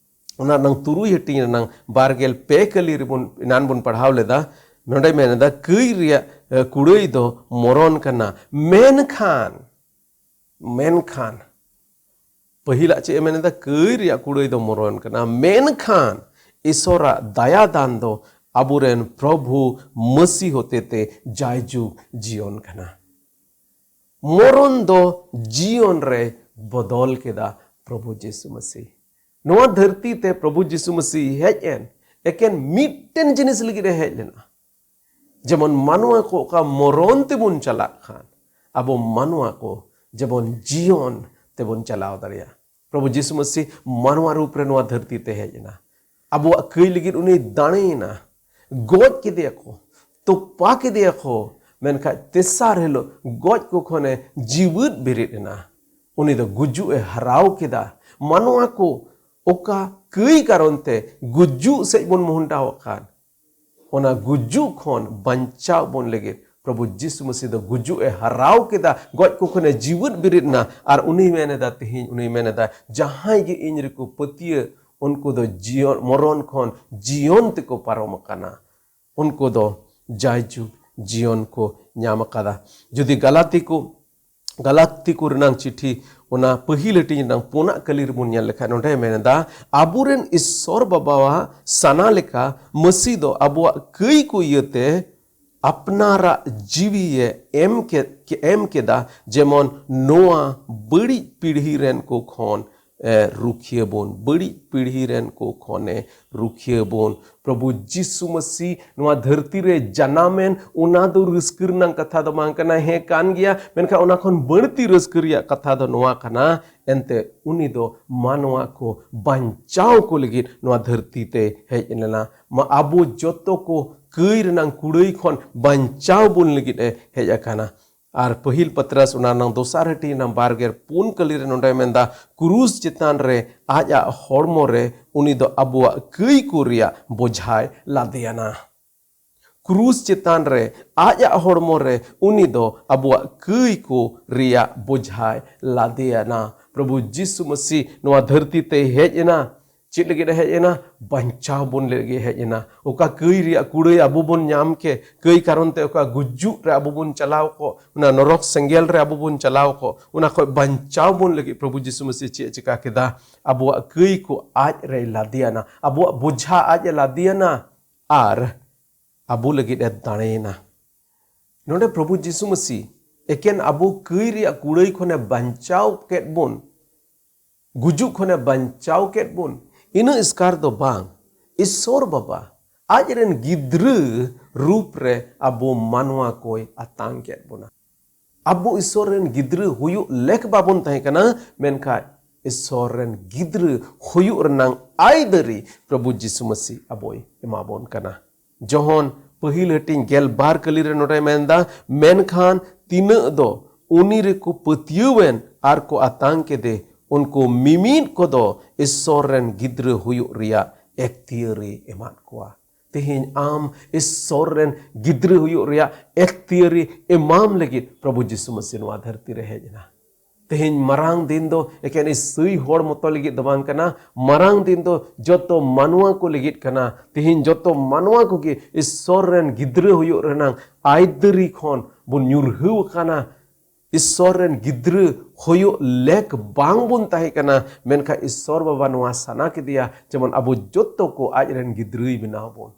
ᱚᱱᱟ ᱨᱮᱱᱟᱝ ᱛᱩᱨᱩᱭ ᱦᱟᱹᱴᱤᱧ ᱨᱮᱱᱟᱝ ᱵᱟᱨ ᱜᱮᱞ ᱯᱮ ᱠᱟᱹᱞᱤ ᱨᱮᱵᱚᱱ, ᱮᱱᱟᱱ ᱵᱚᱱ ᱯᱟᱲᱦᱟᱣ ᱞᱮᱫᱟ, ᱱᱚᱰᱮ ᱢᱮᱱ ᱮᱫᱟ, ᱠᱟᱹᱭ ᱨᱮᱭᱟᱜ, ᱮ, ᱠᱩᱲᱟᱹᱭ ᱫᱚ ᱢᱚᱨᱚᱱ ᱠᱟᱱᱟ᱾ ᱢᱮᱱᱠᱷᱟᱱ, ᱢᱮᱱᱠᱷᱟᱱ, ᱯᱟᱹᱦᱤᱞᱟᱜ ᱪᱮᱫ ᱮ ᱢᱮᱱ ᱮᱫᱟ? ᱠᱟᱹᱭ ᱨᱮᱭᱟᱜ ᱠᱩᱲᱟᱹᱭ ᱫᱚ ᱢᱚᱨᱚᱱ ᱠᱟᱱᱟ, ᱢᱮᱱᱠᱷᱟᱱ ᱤᱥᱚᱨᱟᱜ ᱫᱟᱭᱟ ᱫᱟᱱ ᱫᱚ ᱟᱵᱚᱨᱮᱱ ᱯᱨᱚᱵᱷᱩ ᱢᱟᱹᱥᱤ ᱦᱚᱛᱮᱛᱮ ᱡᱟᱭᱡᱩᱜᱽ ᱡᱤᱭᱚᱱ ᱠᱟᱱᱟ᱾ ᱢᱚᱨᱚᱱ ᱫᱚ ᱡᱤᱭᱚᱱ ᱨᱮ ᱵᱚᱫᱚᱞ ᱠᱮᱫᱟ ᱯᱨᱚᱵᱷᱩ ᱡᱤᱥᱩ ᱢᱟᱹᱥᱤ᱾ ᱱᱚᱣᱟ ᱫᱷᱟᱹᱨᱛᱤ ᱛᱮ ᱯᱨᱚᱵᱷᱩ ᱡᱤᱥᱩ ᱢᱟᱹᱥᱤ ᱦᱮᱡ ᱮᱱ ᱮᱠᱮᱱ ᱢᱤᱫᱴᱮᱱ ᱡᱤᱱᱤᱥ ᱞᱟᱹᱜᱤᱫ ᱮ ᱦᱮᱡ ᱞᱮᱱᱟ, ᱡᱮᱢᱚᱱ ᱢᱟᱱᱣᱟ ᱠᱚ ᱚᱠᱟ ᱢᱚᱨᱚᱱ ᱛᱮᱵᱚᱱ ᱪᱟᱞᱟᱜ ᱠᱷᱟᱱ, ᱟᱵᱚ ᱢᱟᱱᱣᱟ ᱠᱚ ᱡᱮᱢᱚᱱ ᱡᱤᱭᱚᱱ ᱛᱮᱵᱚᱱ ᱪᱟᱞᱟᱣ ᱫᱟᱲᱮᱭᱟᱜ᱾ ᱯᱨᱚᱵᱷᱩ ᱡᱤᱥᱩ ᱢᱟᱹᱥᱤ ᱢᱟᱱᱣᱟ ᱨᱩᱯ ᱨᱮ ᱱᱚᱣᱟ ᱫᱷᱟᱹᱨᱛᱤ ᱛᱮ ᱦᱮᱡ ᱮᱱᱟ᱾ ᱟᱵᱚᱣᱟᱜ ᱠᱟᱹᱭ ᱞᱟᱹᱜᱤᱫ ᱩᱱᱤ ᱫᱟᱲᱮᱭᱮᱱᱟ᱾ ᱜᱚᱡ ᱠᱮᱫᱮᱭᱟ ᱠᱚ, ᱛᱚᱯᱟ ᱠᱮᱫᱮᱭᱟ ᱠᱚ, ᱢᱮᱱᱠᱷᱟᱱ ᱛᱮᱥᱟᱨ ᱦᱤᱞᱳᱜ ᱜᱚᱡ ᱠᱚ ᱠᱷᱚᱱᱮ ᱡᱤᱣᱮᱫ ᱵᱮᱨᱮᱫ ᱮᱱᱟ᱾ ᱩᱱᱤ ᱫᱚ ᱜᱩᱡᱩᱜ ᱮ ᱦᱟᱨᱟᱣ ᱠᱮᱫᱟ᱾ ᱢᱟᱱᱣᱟ ᱠᱚ ᱚᱠᱟ ᱠᱟᱹᱭ ᱠᱟᱨᱚᱱ ᱛᱮ ᱜᱩᱡᱩᱜ ᱥᱮᱫ ᱵᱚᱱ ᱢᱚᱦᱰᱟᱣ ᱟᱠᱟᱱ, ᱚᱱᱟ ᱜᱩᱡᱩᱜ ᱠᱷᱚᱱ ᱵᱟᱧᱪᱟᱣ ᱵᱚᱱ ᱞᱟᱹᱜᱤᱫ ᱯᱨᱚᱵᱷᱩ ᱡᱤᱥᱩ ᱢᱟᱹᱥᱤ ᱫᱚ ᱜᱩᱡᱩᱜ ᱮ ᱦᱟᱨᱟᱣ ᱠᱮᱫᱟ, ᱜᱚᱡ ᱠᱚ ᱠᱷᱚᱱᱮ ᱡᱤᱣᱮᱫ ᱵᱮᱨᱮᱫ ᱮᱱᱟ᱾ ᱟᱨ ᱩᱱᱤ ᱢᱮᱱ ᱮᱫᱟ, ᱛᱮᱦᱮᱧ ᱩᱱᱤ ᱢᱮᱱ ᱮᱫᱟ, ᱡᱟᱦᱟᱸᱭ ᱜᱮ ᱤᱧ ᱨᱮᱠᱚ ᱯᱟᱹᱛᱭᱟᱹ, ᱩᱱᱠᱩ ᱫᱚ ᱡᱤᱭᱚᱱ, ᱢᱚᱨᱚᱱ ᱠᱷᱚᱱ ᱡᱤᱭᱚᱱ ᱛᱮᱠᱚ ᱯᱟᱨᱚᱢ ᱟᱠᱟᱱᱟ᱾ ᱩᱱᱠᱩ ᱫᱚ ᱡᱟᱭᱡᱩᱜᱽ ᱡᱤᱭᱚᱱ ᱠᱚ ᱧᱟᱢ ᱟᱠᱟᱫᱟ᱾ ᱡᱩᱫᱤ ᱜᱟᱞᱟᱛᱤ ᱠᱚ, ᱜᱟᱞᱟᱛᱤ ᱠᱚ ᱨᱮᱱᱟᱝ ᱪᱤᱴᱷᱤ, ᱚᱱᱟ ᱯᱟᱹᱦᱤᱞ ᱦᱟᱹᱴᱤᱧ ᱨᱮᱱᱟᱝ ᱯᱩᱱᱟᱜ ᱠᱟᱹᱞᱤ ᱨᱮᱵᱚᱱ ᱧᱮᱞ ᱞᱮᱠᱷᱟᱱ, ᱱᱚᱰᱮ ᱢᱮᱱ ᱮᱫᱟ, ᱟᱵᱚᱨᱮᱱ ᱤᱥᱥᱚᱨ ᱵᱟᱵᱟᱣᱟᱜ ᱥᱟᱱᱟ ᱞᱮᱠᱟ ᱢᱟᱹᱥᱤ ᱫᱚ ᱟᱵᱚᱣᱟᱜ ᱠᱟᱹᱭ ᱠᱚ ᱤᱭᱟᱹᱛᱮ ᱟᱯᱱᱟᱨᱟᱜ ᱡᱤᱣᱤᱭᱮ ᱮᱢ ᱠᱮᱫ, ᱮᱢ ᱠᱮᱫᱟ, ᱡᱮᱢᱚᱱ ᱱᱚᱣᱟ ᱵᱟᱹᱲᱤᱡ ᱯᱤᱲᱦᱤ ᱨᱮᱱ ᱠᱚ ᱠᱷᱚᱱ ᱮ, ᱨᱩᱠᱷᱤᱭᱟᱹ ᱵᱚᱱ, ᱵᱟᱹᱲᱤᱡ ᱯᱤᱲᱦᱤ ᱨᱮᱱ ᱠᱚ ᱠᱷᱚᱱᱮ ᱨᱩᱠᱷᱤᱭᱟᱹ ᱵᱚᱱ᱾ ᱯᱨᱚᱵᱷᱩ ᱡᱤᱥᱩ ᱢᱟᱹᱥᱤ ᱱᱚᱣᱟ ᱫᱷᱟᱹᱨᱛᱤ ᱨᱮ ᱡᱟᱱᱟᱢᱮᱱ, ᱚᱱᱟ ᱫᱚ ᱨᱟᱹᱥᱠᱟᱹ ᱨᱮᱱᱟᱜ ᱠᱟᱛᱷᱟ ᱫᱚ ᱵᱟᱝ ᱠᱟᱱᱟ, ᱦᱮᱸ ᱠᱟᱱ ᱜᱮᱭᱟ, ᱢᱮᱱᱠᱷᱟᱱ ᱚᱱᱟ ᱠᱷᱚᱱ ᱵᱟᱹᱲᱛᱤ ᱨᱟᱹᱥᱠᱟᱹ ᱨᱮᱭᱟᱜ ᱠᱟᱛᱷᱟ ᱫᱚ ᱱᱚᱣᱟ ᱠᱟᱱᱟ, ᱮᱱᱛᱮ ᱩᱱᱤ ᱫᱚ ᱢᱟᱱᱣᱟ ᱠᱚ ᱵᱟᱧᱪᱟᱣ ᱠᱚ ᱞᱟᱹᱜᱤᱫ ᱱᱚᱣᱟ ᱫᱷᱟᱹᱨᱛᱤ ᱛᱮ ᱦᱮᱡ ᱞᱮᱱᱟ᱾ ᱢᱟ ᱟᱵᱚ ᱡᱚᱛᱚ ᱠᱚ ᱠᱟᱹᱭ ᱨᱮᱱᱟᱜ ᱠᱩᱲᱟᱹᱭ ᱠᱷᱚᱱ ᱵᱟᱧᱪᱟᱣ ᱵᱚᱱ ᱞᱟᱹᱜᱤᱫ ᱮ ᱦᱮᱡ ᱟᱠᱟᱱᱟ᱾ ᱟᱨ ᱯᱟᱹᱦᱤᱞ ᱯᱟᱛᱨᱟᱥ ᱚᱱᱟ ᱨᱮᱱᱟᱜ ᱫᱚᱥᱟᱨ ᱦᱟᱹᱴᱤᱧ ᱨᱮᱱᱟᱜ ᱵᱟᱨ ᱜᱮᱞ ᱯᱩᱱ ᱠᱟᱹᱞᱤ ᱨᱮ ᱱᱚᱰᱮ ᱢᱮᱱᱫᱟ, ᱠᱨᱩᱥ ᱪᱮᱛᱟᱱ ᱨᱮ ᱟᱡᱟᱜ ᱦᱚᱲᱢᱚ ᱨᱮ ᱩᱱᱤ ᱫᱚ ᱟᱵᱚᱣᱟᱜ ᱠᱟᱹᱭ ᱠᱚ ᱨᱮᱭᱟᱜ ᱵᱚᱡᱷᱟᱭ ᱞᱟᱫᱮᱭᱟᱱᱟ᱾ ᱠᱨᱩᱥ ᱪᱮᱛᱟᱱ ᱨᱮ ᱟᱡᱟᱜ ᱦᱚᱲᱢᱚ ᱨᱮ ᱩᱱᱤ ᱫᱚ ᱟᱵᱚᱣᱟᱜ ᱠᱟᱹᱭ ᱠᱚ ᱨᱮᱭᱟᱜ ᱵᱚᱡᱷᱟᱭ ᱞᱟᱫᱮᱭᱟᱱᱟ᱾ ᱯᱨᱚᱵᱷᱩ ᱡᱤᱥᱩ ᱢᱟᱹᱥᱤ ᱱᱚᱣᱟ ᱫᱷᱟᱹᱨᱛᱤ ᱛᱮᱭ ᱦᱮᱡ ᱮᱱᱟ᱾ ᱪᱮᱫ ᱞᱟᱹᱜᱤᱫ ᱮ ᱦᱮᱡ ᱮᱱᱟ? ᱵᱟᱧᱪᱟᱣ ᱵᱚᱱ ᱞᱟᱹᱜᱤᱫ ᱮ ᱦᱮᱡ ᱮᱱᱟ᱾ ᱚᱠᱟ ᱠᱟᱹᱭ ᱨᱮᱭᱟᱜ ᱠᱩᱲᱟᱹᱭ ᱟᱵᱚ ᱵᱚᱱ ᱧᱟᱢ ᱠᱮ, ᱠᱟᱹᱭ ᱠᱟᱨᱚᱱ ᱛᱮ ᱚᱠᱟ ᱜᱩᱡᱩᱜ ᱨᱮ ᱟᱵᱚ ᱵᱚᱱ ᱪᱟᱞᱟᱣ ᱠᱚᱜ, ᱚᱱᱟ ᱱᱚᱨᱚᱠ ᱥᱮᱸᱜᱮᱞ ᱨᱮ ᱟᱵᱚ ᱵᱚᱱ ᱪᱟᱞᱟᱣ ᱠᱚᱜ, ᱚᱱᱟ ᱠᱷᱚᱱ ᱵᱟᱧᱪᱟᱣ ᱵᱚᱱ ᱞᱟᱹᱜᱤᱫ ᱯᱨᱚᱵᱷᱩ ᱡᱤᱥᱩ ᱢᱟᱹᱥᱤ ᱪᱮᱫ ᱮ ᱪᱤᱠᱟ ᱠᱮᱫᱟ? ᱟᱵᱚᱣᱟᱜ ᱠᱟᱹᱭ ᱠᱚ ᱟᱡ ᱨᱮᱭ ᱞᱟᱫᱮᱭᱟᱱᱟ, ᱟᱵᱚᱣᱟᱜ ᱵᱚᱡᱷᱟ ᱟᱡ ᱮ ᱞᱟᱫᱮᱭᱟᱱᱟ ᱟᱨ ᱟᱵᱚ ᱞᱟᱹᱜᱤᱫ ᱮ ᱫᱟᱲᱮᱭᱮᱱᱟ᱾ ᱱᱚᱰᱮ ᱯᱨᱚᱵᱷᱩ ᱡᱤᱥᱩ ᱢᱟᱹᱥᱤ ᱮᱠᱮᱱ ᱟᱵᱚ ᱠᱟᱹᱭ ᱨᱮᱭᱟᱜ ᱠᱩᱲᱟᱹᱭ ᱠᱷᱚᱱᱮ ᱵᱟᱧᱪᱟᱣ ᱠᱮᱫ ᱵᱚᱱ, ᱜᱩᱡᱩᱜ ᱠᱷᱚᱱᱮ ᱵᱟᱧᱪᱟᱣ ᱠᱮᱫ ᱵᱚᱱ, ᱤᱱᱟᱹ ᱮᱥᱠᱟᱨ ᱫᱚ ᱵᱟᱝ, ᱤᱥᱥᱚᱨ ᱵᱟᱵᱟ ᱟᱡ ᱨᱮᱱ ᱜᱤᱫᱽᱨᱟᱹ ᱨᱩᱯ ᱨᱮ ᱟᱵᱚ ᱢᱟᱱᱣᱟ ᱠᱚᱭ ᱟᱛᱟᱝ ᱠᱮᱫ ᱵᱚᱱᱟ᱾ ᱟᱵᱚ ᱤᱥᱥᱚᱨ ᱨᱮᱱ ᱜᱤᱫᱽᱨᱟᱹ ᱦᱩᱭᱩᱜ ᱞᱮᱠ ᱵᱟᱵᱚᱱ ᱛᱟᱦᱮᱸ ᱠᱟᱱᱟ, ᱢᱮᱱᱠᱷᱟᱱ ᱤᱥᱥᱚᱨ ᱨᱮᱱ ᱜᱤᱫᱽᱨᱟᱹ ᱦᱩᱭᱩᱜ ᱨᱮᱱᱟᱝ ᱟᱹᱭᱫᱟᱹᱨᱤ ᱯᱨᱚᱵᱷᱩ ᱡᱤᱥᱩ ᱢᱟᱹᱥᱤ ᱟᱵᱚᱭ ᱮᱢᱟᱵᱚᱱ ᱠᱟᱱᱟ᱾ ᱡᱚᱦᱚᱱ ᱯᱟᱹᱦᱤᱞ ᱦᱟᱹᱴᱤᱧ ᱜᱮᱞ ᱵᱟᱨ ᱠᱟᱹᱞᱤ ᱨᱮ ᱱᱚᱰᱮ ᱢᱮᱱᱫᱟ, ᱢᱮᱱᱠᱷᱟᱱ ᱛᱤᱱᱟᱹᱜ ᱫᱚ ᱩᱱᱤ ᱨᱮᱠᱚ ᱯᱟᱹᱛᱭᱟᱹᱣᱮᱱ ᱟᱨ ᱠᱚ ᱟᱛᱟᱝ ᱠᱮᱫᱮ, ᱩᱱᱠᱩ ᱢᱤᱢᱤᱫ ᱠᱚᱫᱚ ᱤᱥᱥᱚᱨ ᱨᱮᱱ ᱜᱤᱫᱽᱨᱟᱹ ᱦᱩᱭᱩᱜ ᱨᱮᱭᱟᱜ ᱮᱠᱛᱤᱭᱟᱹᱨᱤ ᱮᱢᱟᱫ ᱠᱚᱣᱟ᱾ ᱛᱮᱦᱮᱧ ᱟᱢ ᱤᱥᱥᱚᱨ ᱨᱮᱱ ᱜᱤᱫᱽᱨᱟᱹ ᱦᱩᱭᱩᱜ ᱨᱮᱭᱟᱜ ᱮᱠᱛᱤᱭᱟᱹᱨᱤ ᱮᱢᱟᱢ ᱞᱟᱹᱜᱤᱫ ᱯᱨᱚᱵᱷᱩ ᱡᱤᱥᱩ ᱢᱟᱹᱥᱤ ᱱᱚᱣᱟ ᱫᱷᱟᱹᱨᱛᱤ ᱨᱮ ᱦᱮᱡ ᱮᱱᱟ᱾ ᱛᱮᱦᱮᱧ ᱢᱟᱨᱟᱝ ᱫᱤᱱ ᱫᱚ ᱮᱠᱮᱱ ᱤᱥᱟᱹᱭ ᱦᱚᱲ ᱢᱚᱛᱚ ᱞᱟᱹᱜᱤᱫ ᱫᱚ ᱵᱟᱝ ᱠᱟᱱᱟ᱾ ᱢᱟᱨᱟᱝ ᱫᱤᱱ ᱫᱚ ᱡᱚᱛᱚ ᱢᱟᱱᱣᱟ ᱠᱚ ᱞᱟᱹᱜᱤᱫ ᱠᱟᱱᱟ᱾ ᱛᱮᱦᱮᱧ ᱡᱚᱛᱚ ᱢᱟᱱᱣᱟ ᱠᱚᱜᱮ ᱤᱥᱥᱚᱨ ᱨᱮᱱ ᱜᱤᱫᱽᱨᱟᱹ ᱦᱩᱭᱩᱜ ᱨᱮᱱᱟᱜ ᱟᱹᱭᱫᱟᱹᱨᱤ ᱠᱷᱚᱱ ᱵᱚᱱ ᱧᱩᱨᱦᱟᱹᱣ ᱟᱠᱟᱱᱟ᱾ ᱤᱥᱥᱚᱨ ᱨᱮᱱ ᱜᱤᱫᱽᱨᱟᱹ ᱦᱩᱭᱩᱜ ᱞᱮᱠ ᱵᱟᱝ ᱵᱚᱱ ᱛᱟᱦᱮᱸ ᱠᱟᱱᱟ, ᱢᱮᱱᱠᱷᱟᱱ ᱤᱥᱥᱚᱨ ᱵᱟᱵᱟ ᱱᱚᱣᱟ ᱥᱟᱱᱟ ᱠᱮᱫᱮᱭᱟ, ᱡᱮᱢᱚᱱ ᱟᱵᱚ ᱡᱚᱛᱚ ᱠᱚ ᱟᱡ ᱨᱮᱱ ᱜᱤᱫᱽᱨᱟᱹᱭ ᱵᱮᱱᱟᱣ ᱵᱚᱱ᱾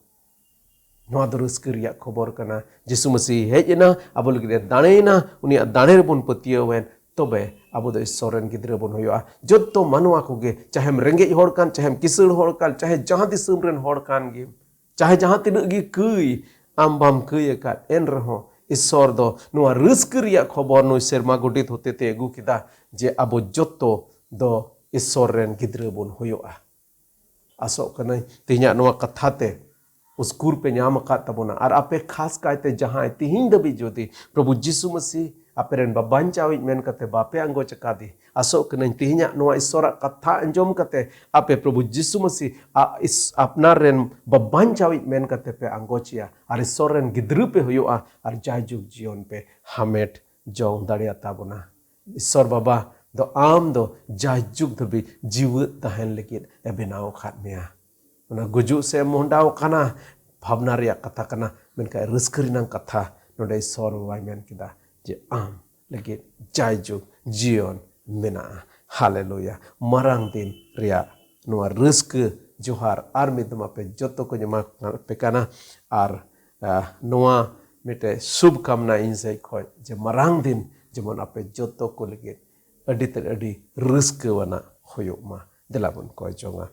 ᱱᱚᱣᱟ ᱫᱚ ᱨᱟᱹᱥᱠᱟᱹ ᱨᱮᱭᱟᱜ ᱠᱷᱚᱵᱚᱨ ᱠᱟᱱᱟ᱾ ᱡᱤᱥᱩ ᱢᱟᱹᱥᱤ ᱦᱮᱡ ᱮᱱᱟ, ᱟᱵᱚ ᱞᱟᱹᱜᱤᱫ ᱮ ᱫᱟᱲᱮᱭᱮᱱᱟ, ᱩᱱᱤᱭᱟᱜ ᱫᱟᱲᱮ ᱨᱮᱵᱚᱱ ᱯᱟᱹᱛᱭᱟᱹᱣ ᱮᱱ, ᱛᱚᱵᱮ ᱟᱵᱚ ᱫᱚ ᱤᱥᱥᱚᱨ ᱨᱮᱱ ᱜᱤᱫᱽᱨᱟᱹ ᱵᱚᱱ ᱦᱩᱭᱩᱜᱼᱟ᱾ ᱡᱚᱛᱚ ᱢᱟᱱᱣᱟ ᱠᱚᱜᱮ, ᱪᱟᱦᱮᱢ ᱨᱮᱸᱜᱮᱡ ᱦᱚᱲ ᱠᱟᱱ, ᱪᱟᱦᱮᱢ ᱠᱤᱥᱟᱹᱬ ᱦᱚᱲ ᱠᱟᱱ, ᱪᱟᱦᱮ ᱡᱟᱦᱟᱸ ᱫᱤᱥᱚᱢ ᱨᱮᱱ ᱦᱚᱲ ᱠᱟᱱ ᱜᱮ, ᱪᱟᱦᱮ ᱡᱟᱦᱟᱸ ᱛᱤᱱᱟᱹᱜ ᱜᱮ ᱠᱟᱹᱭ ᱟᱢ ᱵᱟᱢ ᱠᱟᱹᱭ ᱟᱠᱟᱫ, ᱮᱱ ᱨᱮᱦᱚᱸ ᱤᱥᱥᱚᱨ ᱫᱚ ᱱᱚᱣᱟ ᱨᱟᱹᱥᱠᱟᱹ ᱨᱮᱭᱟᱜ ᱠᱷᱚᱵᱚᱨ ᱱᱩᱭ ᱥᱮᱨᱢᱟ ᱜᱚᱰᱮᱛ ᱦᱚᱛᱮᱛᱮ ᱟᱹᱜᱩ ᱠᱮᱫᱟ ᱡᱮ ᱟᱵᱚ ᱡᱚᱛᱚ ᱫᱚ ᱤᱥᱥᱚᱨ ᱨᱮᱱ ᱜᱤᱫᱽᱨᱟᱹ ᱵᱚᱱ ᱦᱩᱭᱩᱜᱼᱟ᱾ ᱟᱥᱚᱜ ᱠᱟᱹᱱᱟᱹᱧ ᱛᱮᱦᱮᱧᱟᱜ ᱱᱚᱣᱟ ᱠᱟᱛᱷᱟ ᱛᱮ ᱩᱥᱠᱩᱨ ᱯᱮ ᱧᱟᱢ ᱟᱠᱟᱫ ᱛᱟᱵᱚᱱᱟ᱾ ᱟᱨ ᱟᱯᱮ ᱠᱷᱟᱥ ᱠᱟᱭᱛᱮ ᱡᱟᱦᱟᱸᱭ ᱛᱤᱦᱤᱧ ᱫᱷᱟᱹᱵᱤᱡ ᱡᱩᱫᱤ ᱯᱨᱚᱵᱷᱩ ᱡᱤᱥᱩ ᱢᱟᱹᱥᱤ ᱟᱯᱮ ᱨᱮᱱ ᱵᱟᱵᱟᱧᱪᱟᱣᱤᱡ ᱢᱮᱱ ᱠᱟᱛᱮ ᱵᱟᱯᱮ ᱟᱸᱜᱚᱪ ᱟᱠᱟᱫᱮ, ᱟᱥᱚᱜ ᱠᱟᱹᱱᱟᱹᱧ ᱛᱮᱦᱮᱧᱟᱜ ᱱᱚᱣᱟ ᱤᱥᱥᱚᱨᱟᱜ ᱠᱟᱛᱷᱟ ᱟᱸᱡᱚᱢ ᱠᱟᱛᱮ ᱟᱯᱮ ᱯᱨᱚᱵᱷᱩ ᱡᱤᱥᱩ ᱢᱟᱹᱥᱤ ᱟ-, ᱤᱥ-, ᱟᱯᱱᱟᱨ ᱨᱮᱱ ᱵᱟᱵᱟᱧᱪᱟᱣᱤᱡ ᱢᱮᱱ ᱠᱟᱛᱮ ᱯᱮ ᱟᱸᱜᱚᱪᱮᱭᱟ ᱟᱨ ᱤᱥᱥᱚᱨ ᱨᱮᱱ ᱜᱤᱫᱽᱨᱟᱹ ᱯᱮ ᱦᱩᱭᱩᱜᱼᱟ ᱟᱨ ᱡᱟᱭᱡᱩᱜᱽ ᱡᱤᱭᱚᱱ ᱯᱮ ᱦᱟᱢᱮᱴ ᱡᱚᱝ ᱫᱟᱲᱮᱭᱟᱛᱟ ᱵᱚᱱᱟ᱾ ᱤᱥᱥᱚᱨ ᱵᱟᱵᱟ ᱫᱚ ᱟᱢ ᱫᱚ ᱡᱟᱭᱡᱩᱜᱽ ᱫᱷᱟᱹᱵᱤᱡ ᱡᱤᱣᱮᱫ ᱛᱟᱦᱮᱱ ᱞᱟᱹᱜᱤᱫ ᱮ ᱵᱮᱱᱟᱣ ᱟᱠᱟᱫ ᱢᱮᱭᱟ᱾ ᱚᱱᱟ ᱜᱩᱡᱩᱜ ᱥᱮ ᱢᱚᱦᱰᱟᱣ ᱠᱟᱱᱟ, ᱵᱷᱟᱵᱽᱱᱟ ᱨᱮᱭᱟᱜ ᱠᱟᱛᱷᱟ ᱠᱟᱱᱟ, ᱢᱮᱱᱠᱷᱟᱱ ᱨᱟᱹᱥᱠᱟᱹ ᱨᱮᱱᱟᱜ ᱠᱟᱛᱷᱟ ᱱᱚᱰᱮ ᱤᱥᱥᱚᱨ ᱵᱟᱵᱟᱭ ᱢᱮᱱ ᱠᱮᱫᱟ ᱡᱮ ᱟᱢ ᱞᱟᱹᱜᱤᱫ ᱡᱟᱭᱡᱩᱜᱽ ᱡᱤᱭᱚᱱ ᱢᱮᱱᱟᱜᱼᱟ᱾ ᱦᱟᱞᱮᱞᱩᱭᱟ! ᱢᱟᱨᱟᱝ ᱫᱤᱱ ᱨᱮᱭᱟᱜ ᱱᱚᱣᱟ ᱨᱟᱹᱥᱠᱟᱹ ᱡᱚᱦᱟᱨ ᱟᱨ ᱢᱤᱫ ᱫᱚᱢ ᱟᱯᱮ ᱡᱚᱛᱚ ᱠᱚᱧ ᱮᱢᱟ ᱯᱮ ᱠᱟᱱᱟ᱾ ᱟᱨ ᱟᱦ, ᱱᱚᱣᱟ ᱢᱤᱫᱴᱮᱡ ᱥᱩᱵᱷ ᱠᱟᱢᱱᱟ ᱤᱧ ᱥᱮᱡ ᱠᱷᱚᱡ ᱡᱮ ᱢᱟᱨᱟᱝ ᱫᱤᱱ ᱡᱮᱢᱚᱱ ᱟᱯᱮ ᱡᱚᱛᱚ ᱠᱚ ᱞᱟᱹᱜᱤᱫ ᱟᱹᱰᱤ ᱛᱮᱫ ᱟᱹᱰᱤ ᱨᱟᱹᱥᱠᱟᱹᱣᱟᱱᱟᱜ ᱦᱩᱭᱩᱜ ᱢᱟ᱾ ᱫᱮᱞᱟ ᱵᱚᱱ ᱠᱚᱭ ᱡᱚᱝᱟ᱾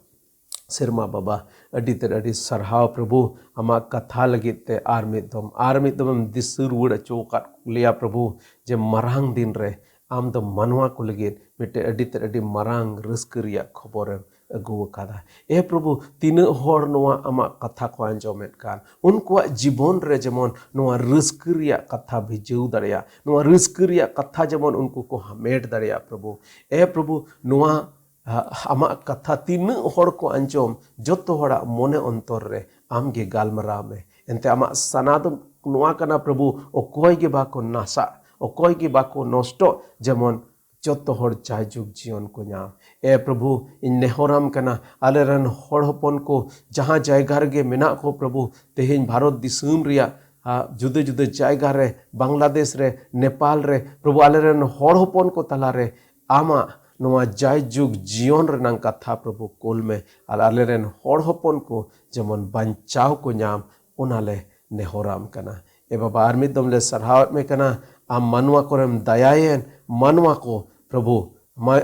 ᱥᱮᱨᱢᱟ ᱵᱟᱵᱟ, ᱟᱹᱰᱤ ᱛᱮᱫ ᱟᱹᱰᱤ ᱥᱟᱨᱦᱟᱣ ᱯᱨᱚᱵᱷᱩ, ᱟᱢᱟᱜ ᱠᱟᱛᱷᱟ ᱞᱟᱹᱜᱤᱫ ᱛᱮ ᱟᱨ ᱢᱤᱫ ᱫᱚᱢ, ᱟᱨ ᱢᱤᱫ ᱫᱚᱢᱮᱢ ᱫᱤᱥᱟᱹ ᱨᱩᱣᱟᱹᱲ ᱦᱚᱪᱚ ᱟᱠᱟᱫ ᱞᱮᱭᱟ ᱯᱨᱚᱵᱷᱩ, ᱡᱮ ᱢᱟᱨᱟᱝ ᱫᱤᱱ ᱨᱮ ᱟᱢ ᱫᱚ ᱢᱟᱱᱣᱟ ᱠᱚ ᱞᱟᱹᱜᱤᱫ ᱢᱤᱫᱴᱮᱡ ᱟᱹᱰᱤ ᱛᱮᱫ ᱟᱹᱰᱤ ᱢᱟᱨᱟᱝ ᱨᱟᱹᱥᱠᱟᱹ ᱨᱮᱭᱟᱜ ᱠᱷᱚᱵᱚᱨᱮᱢ ᱟᱹᱜᱩ ᱟᱠᱟᱫᱟ᱾ ᱮ ᱯᱨᱚᱵᱷᱩ, ᱛᱤᱱᱟᱹᱜ ᱦᱚᱲ ᱱᱚᱣᱟ ᱟᱢᱟᱜ ᱠᱟᱛᱷᱟ ᱠᱚ ᱟᱸᱡᱚᱢᱮᱫ ᱠᱟᱱ, ᱩᱱᱠᱩᱣᱟᱜ ᱡᱤᱵᱚᱱ ᱨᱮ ᱡᱮᱢᱚᱱ ᱱᱚᱣᱟ ᱨᱟᱹᱥᱠᱟᱹ ᱨᱮᱭᱟᱜ ᱠᱟᱛᱷᱟ ᱵᱷᱤᱡᱟᱹᱣ ᱫᱟᱲᱮᱭᱟᱜ, ᱱᱚᱣᱟ ᱨᱟᱹᱥᱠᱟᱹ ᱨᱮᱭᱟᱜ ᱠᱟᱛᱷᱟ ᱡᱮᱢᱚᱱ ᱩᱱᱠᱩ ᱠᱚ ᱦᱟᱢᱮᱴ ᱫᱟᱲᱮᱭᱟᱜ᱾ ᱯᱨᱚᱵᱷᱩ, ᱮ ᱯᱨᱚᱵᱷᱩ, ᱱᱚᱣᱟ ᱟ-, ᱟᱢᱟᱜ ᱠᱟᱛᱷᱟ ᱛᱤᱱᱟᱹᱜ ᱦᱚᱲ ᱠᱚ ᱟᱸᱡᱚᱢ, ᱡᱚᱛᱚ ᱦᱚᱲᱟᱜ ᱢᱚᱱᱮ ᱚᱱᱛᱚᱨ ᱨᱮ ᱟᱢ ᱜᱮ ᱜᱟᱞᱢᱟᱨᱟᱣ ᱢᱮ᱾ ᱮᱱᱛᱮ ᱟᱢᱟᱜ ᱥᱟᱱᱟ ᱫᱚ ᱱᱚᱣᱟ ᱠᱟᱱᱟ, ᱯᱨᱚᱵᱷᱩ, ᱚᱠᱚᱭ ᱜᱮ ᱵᱟᱠᱚ ᱱᱟᱥᱟᱜ, ᱚᱠᱚᱭ ᱜᱮ ᱵᱟᱠᱚ ᱱᱚᱥᱴᱚᱜ, ᱡᱮᱢᱚᱱ ᱡᱚᱛᱚ ᱦᱚᱲ ᱡᱟᱭᱡᱩᱜᱽ ᱡᱤᱭᱚᱱ ᱠᱚ ᱧᱟᱢ᱾ ᱮ ᱯᱨᱚᱵᱷᱩ, ᱤᱧ ᱱᱮᱦᱚᱨᱟᱢ ᱠᱟᱱᱟ, ᱟᱞᱮᱨᱮᱱ ᱦᱚᱲ ᱦᱚᱯᱚᱱ ᱠᱚ ᱡᱟᱦᱟᱸ ᱡᱟᱭᱜᱟ ᱨᱮᱜᱮ ᱢᱮᱱᱟᱜ ᱠᱚ, ᱯᱨᱚᱵᱷᱩ, ᱛᱮᱦᱮᱧ ᱵᱷᱟᱨᱚᱛ ᱫᱤᱥᱚᱢ ᱨᱮᱭᱟᱜ, ᱟ, ᱡᱩᱫᱟᱹ ᱡᱩᱫᱟᱹ ᱡᱟᱭᱜᱟ ᱨᱮ, ᱵᱟᱝᱞᱟᱫᱮᱥ ᱨᱮ, ᱱᱮᱯᱟᱞ ᱨᱮ, ᱯᱨᱚᱵᱷᱩ, ᱟᱞᱮᱨᱮᱱ ᱦᱚᱲ ᱦᱚᱯᱚᱱ ᱠᱚ ᱛᱟᱞᱟᱨᱮ ᱟᱢᱟᱜ ᱱᱚᱣᱟ ᱡᱟᱭᱡᱩᱜᱽ ᱡᱤᱭᱚᱱ ᱨᱮᱱᱟᱜ ᱠᱟᱛᱷᱟ, ᱯᱨᱚᱵᱷᱩ, ᱠᱳᱞ ᱢᱮ᱾ ᱟᱨ ᱟᱞᱮᱨᱮᱱ ᱦᱚᱲ ᱦᱚᱯᱚᱱ ᱠᱚ ᱡᱮᱢᱚᱱ ᱵᱟᱧᱪᱟᱣ ᱠᱚ ᱧᱟᱢ, ᱚᱱᱟ ᱞᱮ ᱱᱮᱦᱚᱨᱟᱢ ᱠᱟᱱᱟ᱾ ᱮ ᱵᱟᱵᱟ, ᱟᱨ ᱢᱤᱫ ᱫᱚᱢ ᱞᱮ ᱥᱟᱨᱦᱟᱣᱮᱫ ᱢᱮ ᱠᱟᱱᱟ, ᱟᱢ ᱢᱟᱱᱣᱟ ᱠᱚᱨᱮᱢ ᱫᱟᱭᱟᱭᱮᱱ, ᱢᱟᱱᱣᱟ ᱠᱚ, ᱯᱨᱚᱵᱷᱩ, ᱢᱟ-,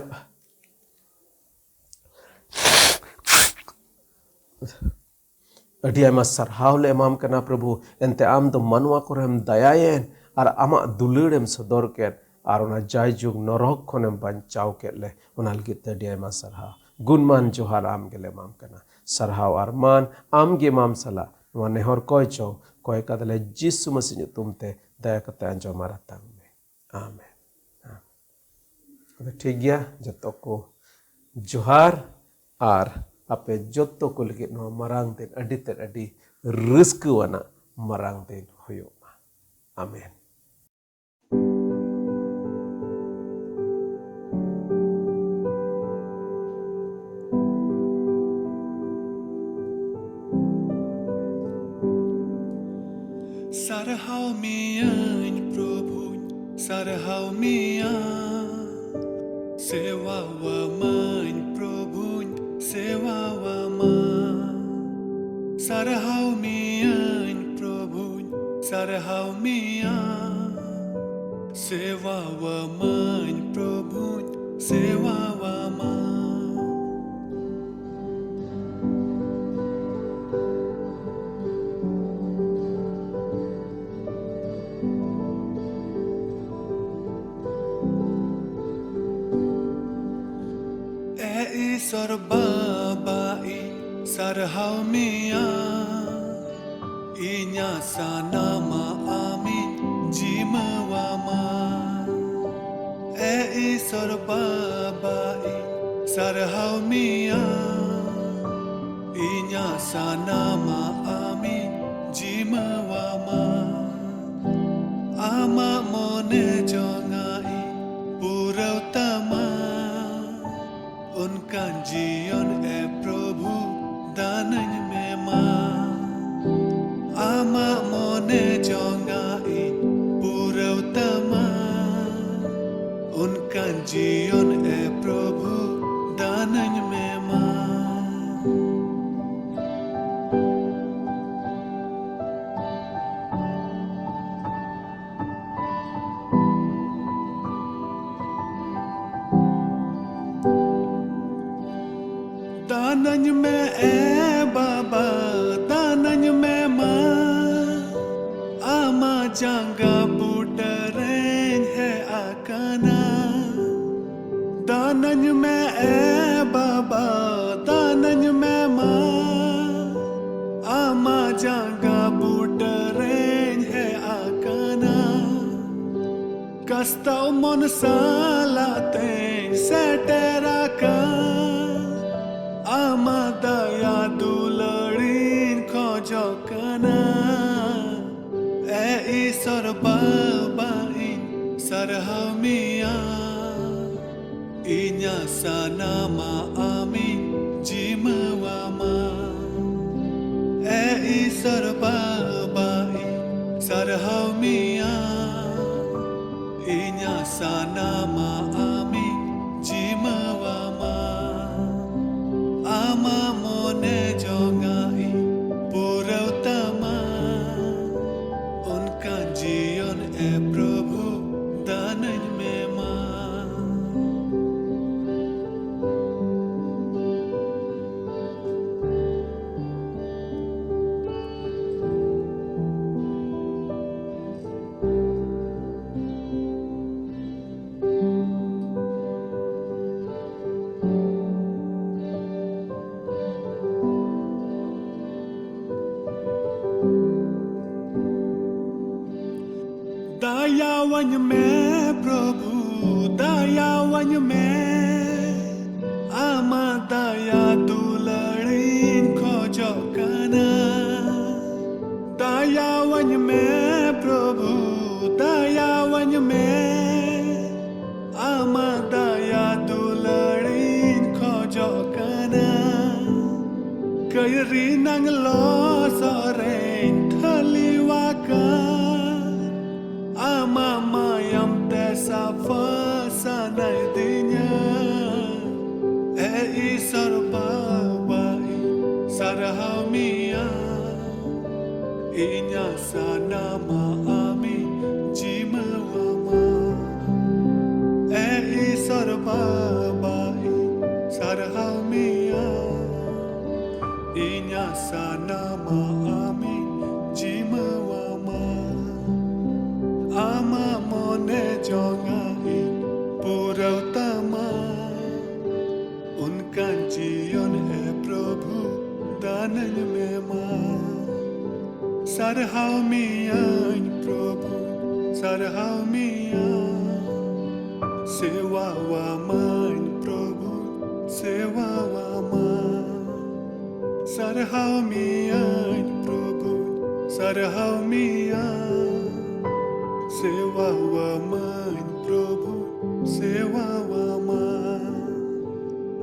ᱟᱹᱰᱤ ᱟᱭᱢᱟ ᱥᱟᱨᱦᱟᱣ ᱞᱮ ᱮᱢᱟᱢ ᱠᱟᱱᱟ, ᱯᱨᱚᱵᱷᱩ᱾ ᱮᱱᱛᱮ ᱟᱢ ᱫᱚ ᱢᱟᱱᱣᱟ ᱠᱚᱨᱮᱢ ᱫᱟᱭᱟᱭᱮᱱ ᱟᱨ ᱟᱢᱟᱜ ᱫᱩᱞᱟᱹᱲᱮᱢ ᱥᱚᱫᱚᱨ ᱠᱮᱫ, ᱟᱨ ᱚᱱᱟ ᱡᱟᱭᱡᱩᱜᱽ ᱱᱚᱨᱚᱠ ᱠᱷᱚᱱᱮᱢ ᱵᱟᱧᱪᱟᱣ ᱠᱮᱫ ᱞᱮ, ᱚᱱᱟ ᱞᱟᱹᱜᱤᱫ ᱛᱮ ᱟᱹᱰᱤ ᱟᱭᱢᱟ ᱥᱟᱨᱦᱟᱣ᱾ ᱜᱩᱱᱢᱟᱱ ᱡᱚᱦᱟᱨ ᱟᱢ ᱜᱮᱞᱮ ᱮᱢᱟᱢ ᱠᱟᱱᱟ᱾ ᱥᱟᱨᱦᱟᱣ ᱟᱨ ᱢᱟᱱ ᱟᱢ ᱜᱮ ᱮᱢᱟᱢ ᱥᱟᱞᱟᱜ᱾ ᱱᱚᱣᱟ ᱱᱮᱦᱚᱨ ᱠᱚᱭ ᱪᱚᱝ, ᱠᱚᱭ ᱠᱟᱫᱟᱞᱮ ᱡᱤᱥᱩ ᱢᱟᱹᱥᱤ ᱧᱩᱛᱩᱢ ᱛᱮ, ᱫᱟᱭᱟ ᱠᱟᱛᱮ ᱟᱸᱡᱚᱢ ᱟᱨ ᱟᱛᱟᱝ ᱢᱮ᱾ ᱟᱢᱮᱱ᱾ ᱟᱫᱚ ᱴᱷᱤᱠ ᱜᱮᱭᱟ, ᱡᱚᱛᱚ ᱠᱚ ᱡᱚᱦᱟᱨ ᱟᱨ ᱟᱯᱮ ᱡᱚᱛᱚ ᱠᱚ ᱞᱟᱹᱜᱤᱫ ᱱᱚᱣᱟ ᱢᱟᱨᱟᱝ ᱫᱤᱱ ᱟᱹᱰᱤ ᱛᱮᱫ ᱟᱹᱰᱤ ᱨᱟᱹᱥᱠᱟᱹᱣᱟᱱᱟᱜ ᱢᱟᱨᱟᱝ ᱫᱤᱱ ᱦᱩᱭᱩᱜ ᱢᱟ᱾ ᱟᱢᱮᱱ᱾ ᱥᱟᱨᱦᱟᱣ ᱢᱮᱭᱟᱹᱧ ᱯᱨᱚᱵᱷᱩᱧ, ᱥᱟᱨᱦᱟᱣ ᱢᱮᱭᱟ᱾ ᱥᱮᱣᱟᱣᱟᱢᱟᱹᱧ ᱯᱨᱚᱵᱷᱩᱧ, ᱥᱮᱣᱟᱣᱟᱢᱟ᱾ ᱥᱟᱨᱦᱟᱣ ᱢᱮᱭᱟᱹᱧ ᱯᱨᱚᱵᱷᱩᱧ, ᱥᱟᱨᱦᱟᱣ ᱢᱮᱭᱟ᱾ ᱥᱮᱣᱟᱣᱟᱢᱟᱹᱧ ᱯᱨᱚᱵᱷᱩᱧ, ᱥᱮᱣᱟᱣᱟᱢᱟ᱾ ᱮ ᱤᱥᱚᱨ ᱵᱟ ᱥᱟᱨᱦᱟᱣ ᱢᱮᱭᱟ, ᱤᱧᱟᱹᱜ ᱥᱟᱱᱟᱢᱟᱜ ᱟᱢᱤᱧ ᱡᱤᱢᱟᱹᱣᱟᱢᱟ᱾ ᱮ ᱤᱥᱚᱨ ᱵᱟᱵᱟ, ᱤᱧ ᱥᱟᱨᱦᱟᱣ ᱢᱮᱭᱟ, ᱤᱧᱟᱹᱜ ᱥᱟᱱᱟᱢᱟᱜ ᱟᱢᱤᱧ ᱡᱤᱢᱟᱹᱣᱟᱢᱟ᱾ ᱟᱢᱟᱜ ᱢᱚᱱᱮ ᱡᱚᱝᱟᱜ ᱤᱧ ᱯᱩᱨᱟᱹᱣ ᱛᱟᱢᱟ, ᱚᱱᱠᱟᱱ ᱡᱤᱭᱚᱱ ᱮ ᱯᱨᱚᱵᱷᱩ ᱫᱟᱱᱟᱹᱧ ᱢᱮ ᱢᱟ᱾ ᱟᱢᱟᱜ ᱢᱚᱱᱮ ᱡᱚᱝᱟᱜ ᱤᱧ ᱯᱩᱨᱟᱹᱣ ᱛᱟᱢᱟ, ᱚᱱᱠᱟᱱ ᱡᱤᱭᱚᱱ ᱮ ᱯᱨᱚᱵᱷᱩ ᱫᱟᱱᱟᱹᱧ ᱢᱮ ᱢᱟ᱾ ᱫᱟᱱᱟᱹᱧ ᱢᱮ ᱮ ᱵᱟᱵᱟ, ᱫᱟᱱᱟᱹᱧ ᱢᱮ ᱢᱟ, ᱟᱢᱟᱜ ᱡᱟᱸᱜᱟ ᱵᱩᱴᱟᱹ ᱨᱮᱧ ᱦᱮᱡ ᱟᱠᱟᱱᱟ᱾ ᱫᱟᱱᱟᱹᱧ ᱢᱮ ᱮ ᱵᱟᱵᱟ, ᱫᱟᱱᱟᱹᱧ ᱢᱮ ᱢᱟ, ᱟᱢᱟᱜ ᱡᱟᱸᱜᱟ ᱵᱩᱴᱟᱹ ᱨᱮᱧ ᱦᱮᱡ ᱟᱠᱟᱱᱟ᱾ ᱠᱟᱥᱛᱟᱣ ᱢᱚᱱ ᱥᱟᱞᱟᱜ ᱛᱮᱧ ᱥᱮᱴᱮᱨ ᱟᱠᱟᱱ, ᱟᱢᱟᱜ ᱫᱟᱭᱟ ᱫᱩᱞᱟᱹᱲᱤᱧ ᱠᱷᱚᱡᱚᱜ ᱠᱟᱱᱟ᱾ ᱮ ᱤᱥᱚᱨ ᱵᱟᱵᱟ, ᱤᱧ ᱥᱟᱨᱦᱟᱣ ᱢᱮᱭᱟ, ᱤᱧᱟᱹᱜ ᱥᱟᱱᱟᱢᱟᱜ ᱟᱢᱤᱧ ᱡᱤᱢᱟᱹᱣᱟᱢᱟ᱾ ᱮ ᱤᱥᱚᱨ ᱵᱟᱵᱟ, ᱤᱧ ᱥᱟᱨᱦᱟᱣ ᱢᱮᱭᱟ, ᱤᱧᱟᱹᱜ ᱥᱟᱱᱟᱢᱟᱜ ᱟᱢᱤᱧ ᱡᱤᱢᱟᱹᱣᱟᱢᱟ᱾ ᱟᱢᱟᱜ ᱢᱚᱱᱮ ᱡᱚᱝᱟᱜ ᱤᱧ ᱯᱩᱨᱟᱹᱣ ᱛᱟᱢᱟ, ᱚᱱᱠᱟᱱ ᱡᱤᱭᱚᱱ ᱮ ᱯᱨᱚᱵᱷᱩ ᱫᱟᱱᱟᱹᱧ ᱢᱮ ᱢᱟ᱾ ᱫᱟᱭᱟᱣᱟᱹᱧ ᱢᱮ ᱯᱨᱚᱵᱷᱩ, ᱫᱟᱭᱟᱣᱟᱹᱧ ᱢᱮ, ᱟᱢᱟᱜ ᱫᱟᱭᱟ ᱫᱩᱞᱟᱹᱲᱤᱧ ᱠᱷᱚᱡᱚᱜ ᱠᱟᱱᱟ᱾ ᱫᱟᱭᱟᱣᱟᱹᱧ ᱢᱮ ᱯᱨᱚᱵᱷᱩ, ᱫᱟᱭᱟᱣᱟᱹᱧ ᱢᱮ, ᱟᱢᱟᱜ ᱫᱟᱭᱟ ᱫᱩᱞᱟᱹᱲᱤᱧ ᱠᱷᱚᱡᱚᱜ ᱠᱟᱱᱟ᱾ ᱠᱟᱹᱭᱨᱤ ᱱᱟᱝ ᱞᱚᱥᱚᱫ ᱨᱮᱧ ᱴᱷᱟᱹᱞᱤᱣᱟᱠᱟᱱ, ᱟᱢᱟᱜ ᱢᱟᱭᱟᱢ ᱛᱮ ᱥᱟᱯᱷᱟ ᱥᱟᱱᱟᱭᱫᱤᱧᱟ᱾ ᱮ ᱤᱥᱚᱨ ᱵᱟᱵᱟ, ᱤᱧ ᱥᱟᱨᱦᱟᱣ ᱢᱮᱭᱟ, ᱤᱧᱟᱹᱜ ᱥᱟᱱᱟᱢᱟᱜ ᱟᱢᱤᱧ ᱡᱤᱢᱟᱹᱣᱟᱢᱟ᱾ ᱮ ᱤᱥᱚᱨ ᱵᱟᱵᱟ, ᱤᱧ ᱥᱟᱨᱦᱟᱣ ᱢᱮᱭᱟ, ᱤᱧᱟᱹᱜ ᱥᱟᱱᱟᱢᱟᱜ ᱟᱢᱤᱧ ᱡᱤᱢᱟᱹᱣᱟᱢᱟ᱾ ᱟᱢᱟᱜ ᱢᱚᱱᱮ ᱡᱚᱝᱟᱜ ᱤᱧ ᱯᱩᱨᱟᱹᱣ ᱛᱟᱢᱟ, ᱚᱱᱠᱟᱱ ᱡᱤᱭᱚᱱ ᱮ ᱯᱨᱚᱵᱷᱩ ᱫᱟᱱᱟᱹᱧ ᱢᱮ ᱢᱟ᱾ ᱥᱟᱨᱦᱟᱣ ᱢᱮᱭᱟᱹᱧ ᱯᱨᱚᱵᱷᱩ, ᱥᱟᱨᱦᱟᱣ ᱢᱮᱭᱟ, ᱥᱮᱣᱟᱣᱟᱢᱟᱹᱧ ᱯᱨᱚᱵᱷᱩ, ᱥᱮᱣᱟᱣᱟᱢᱟ᱾ ᱥᱟᱨᱦᱟᱣ ᱢᱮᱭᱟᱹᱧ ᱯᱨᱚᱵᱷᱩ, ᱥᱟᱨᱦᱟᱣ ᱢᱮᱭᱟ, ᱥᱮᱣᱟᱣᱟᱢᱟᱹᱧ ᱯᱨᱚᱵᱷᱩ, ᱥᱮᱣᱟᱣᱟᱢᱟ᱾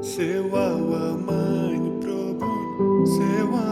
ᱥᱮᱣᱟᱣᱟᱢᱟᱹᱧ ᱯᱨᱚᱵᱷᱩ, ᱥᱮᱣᱟ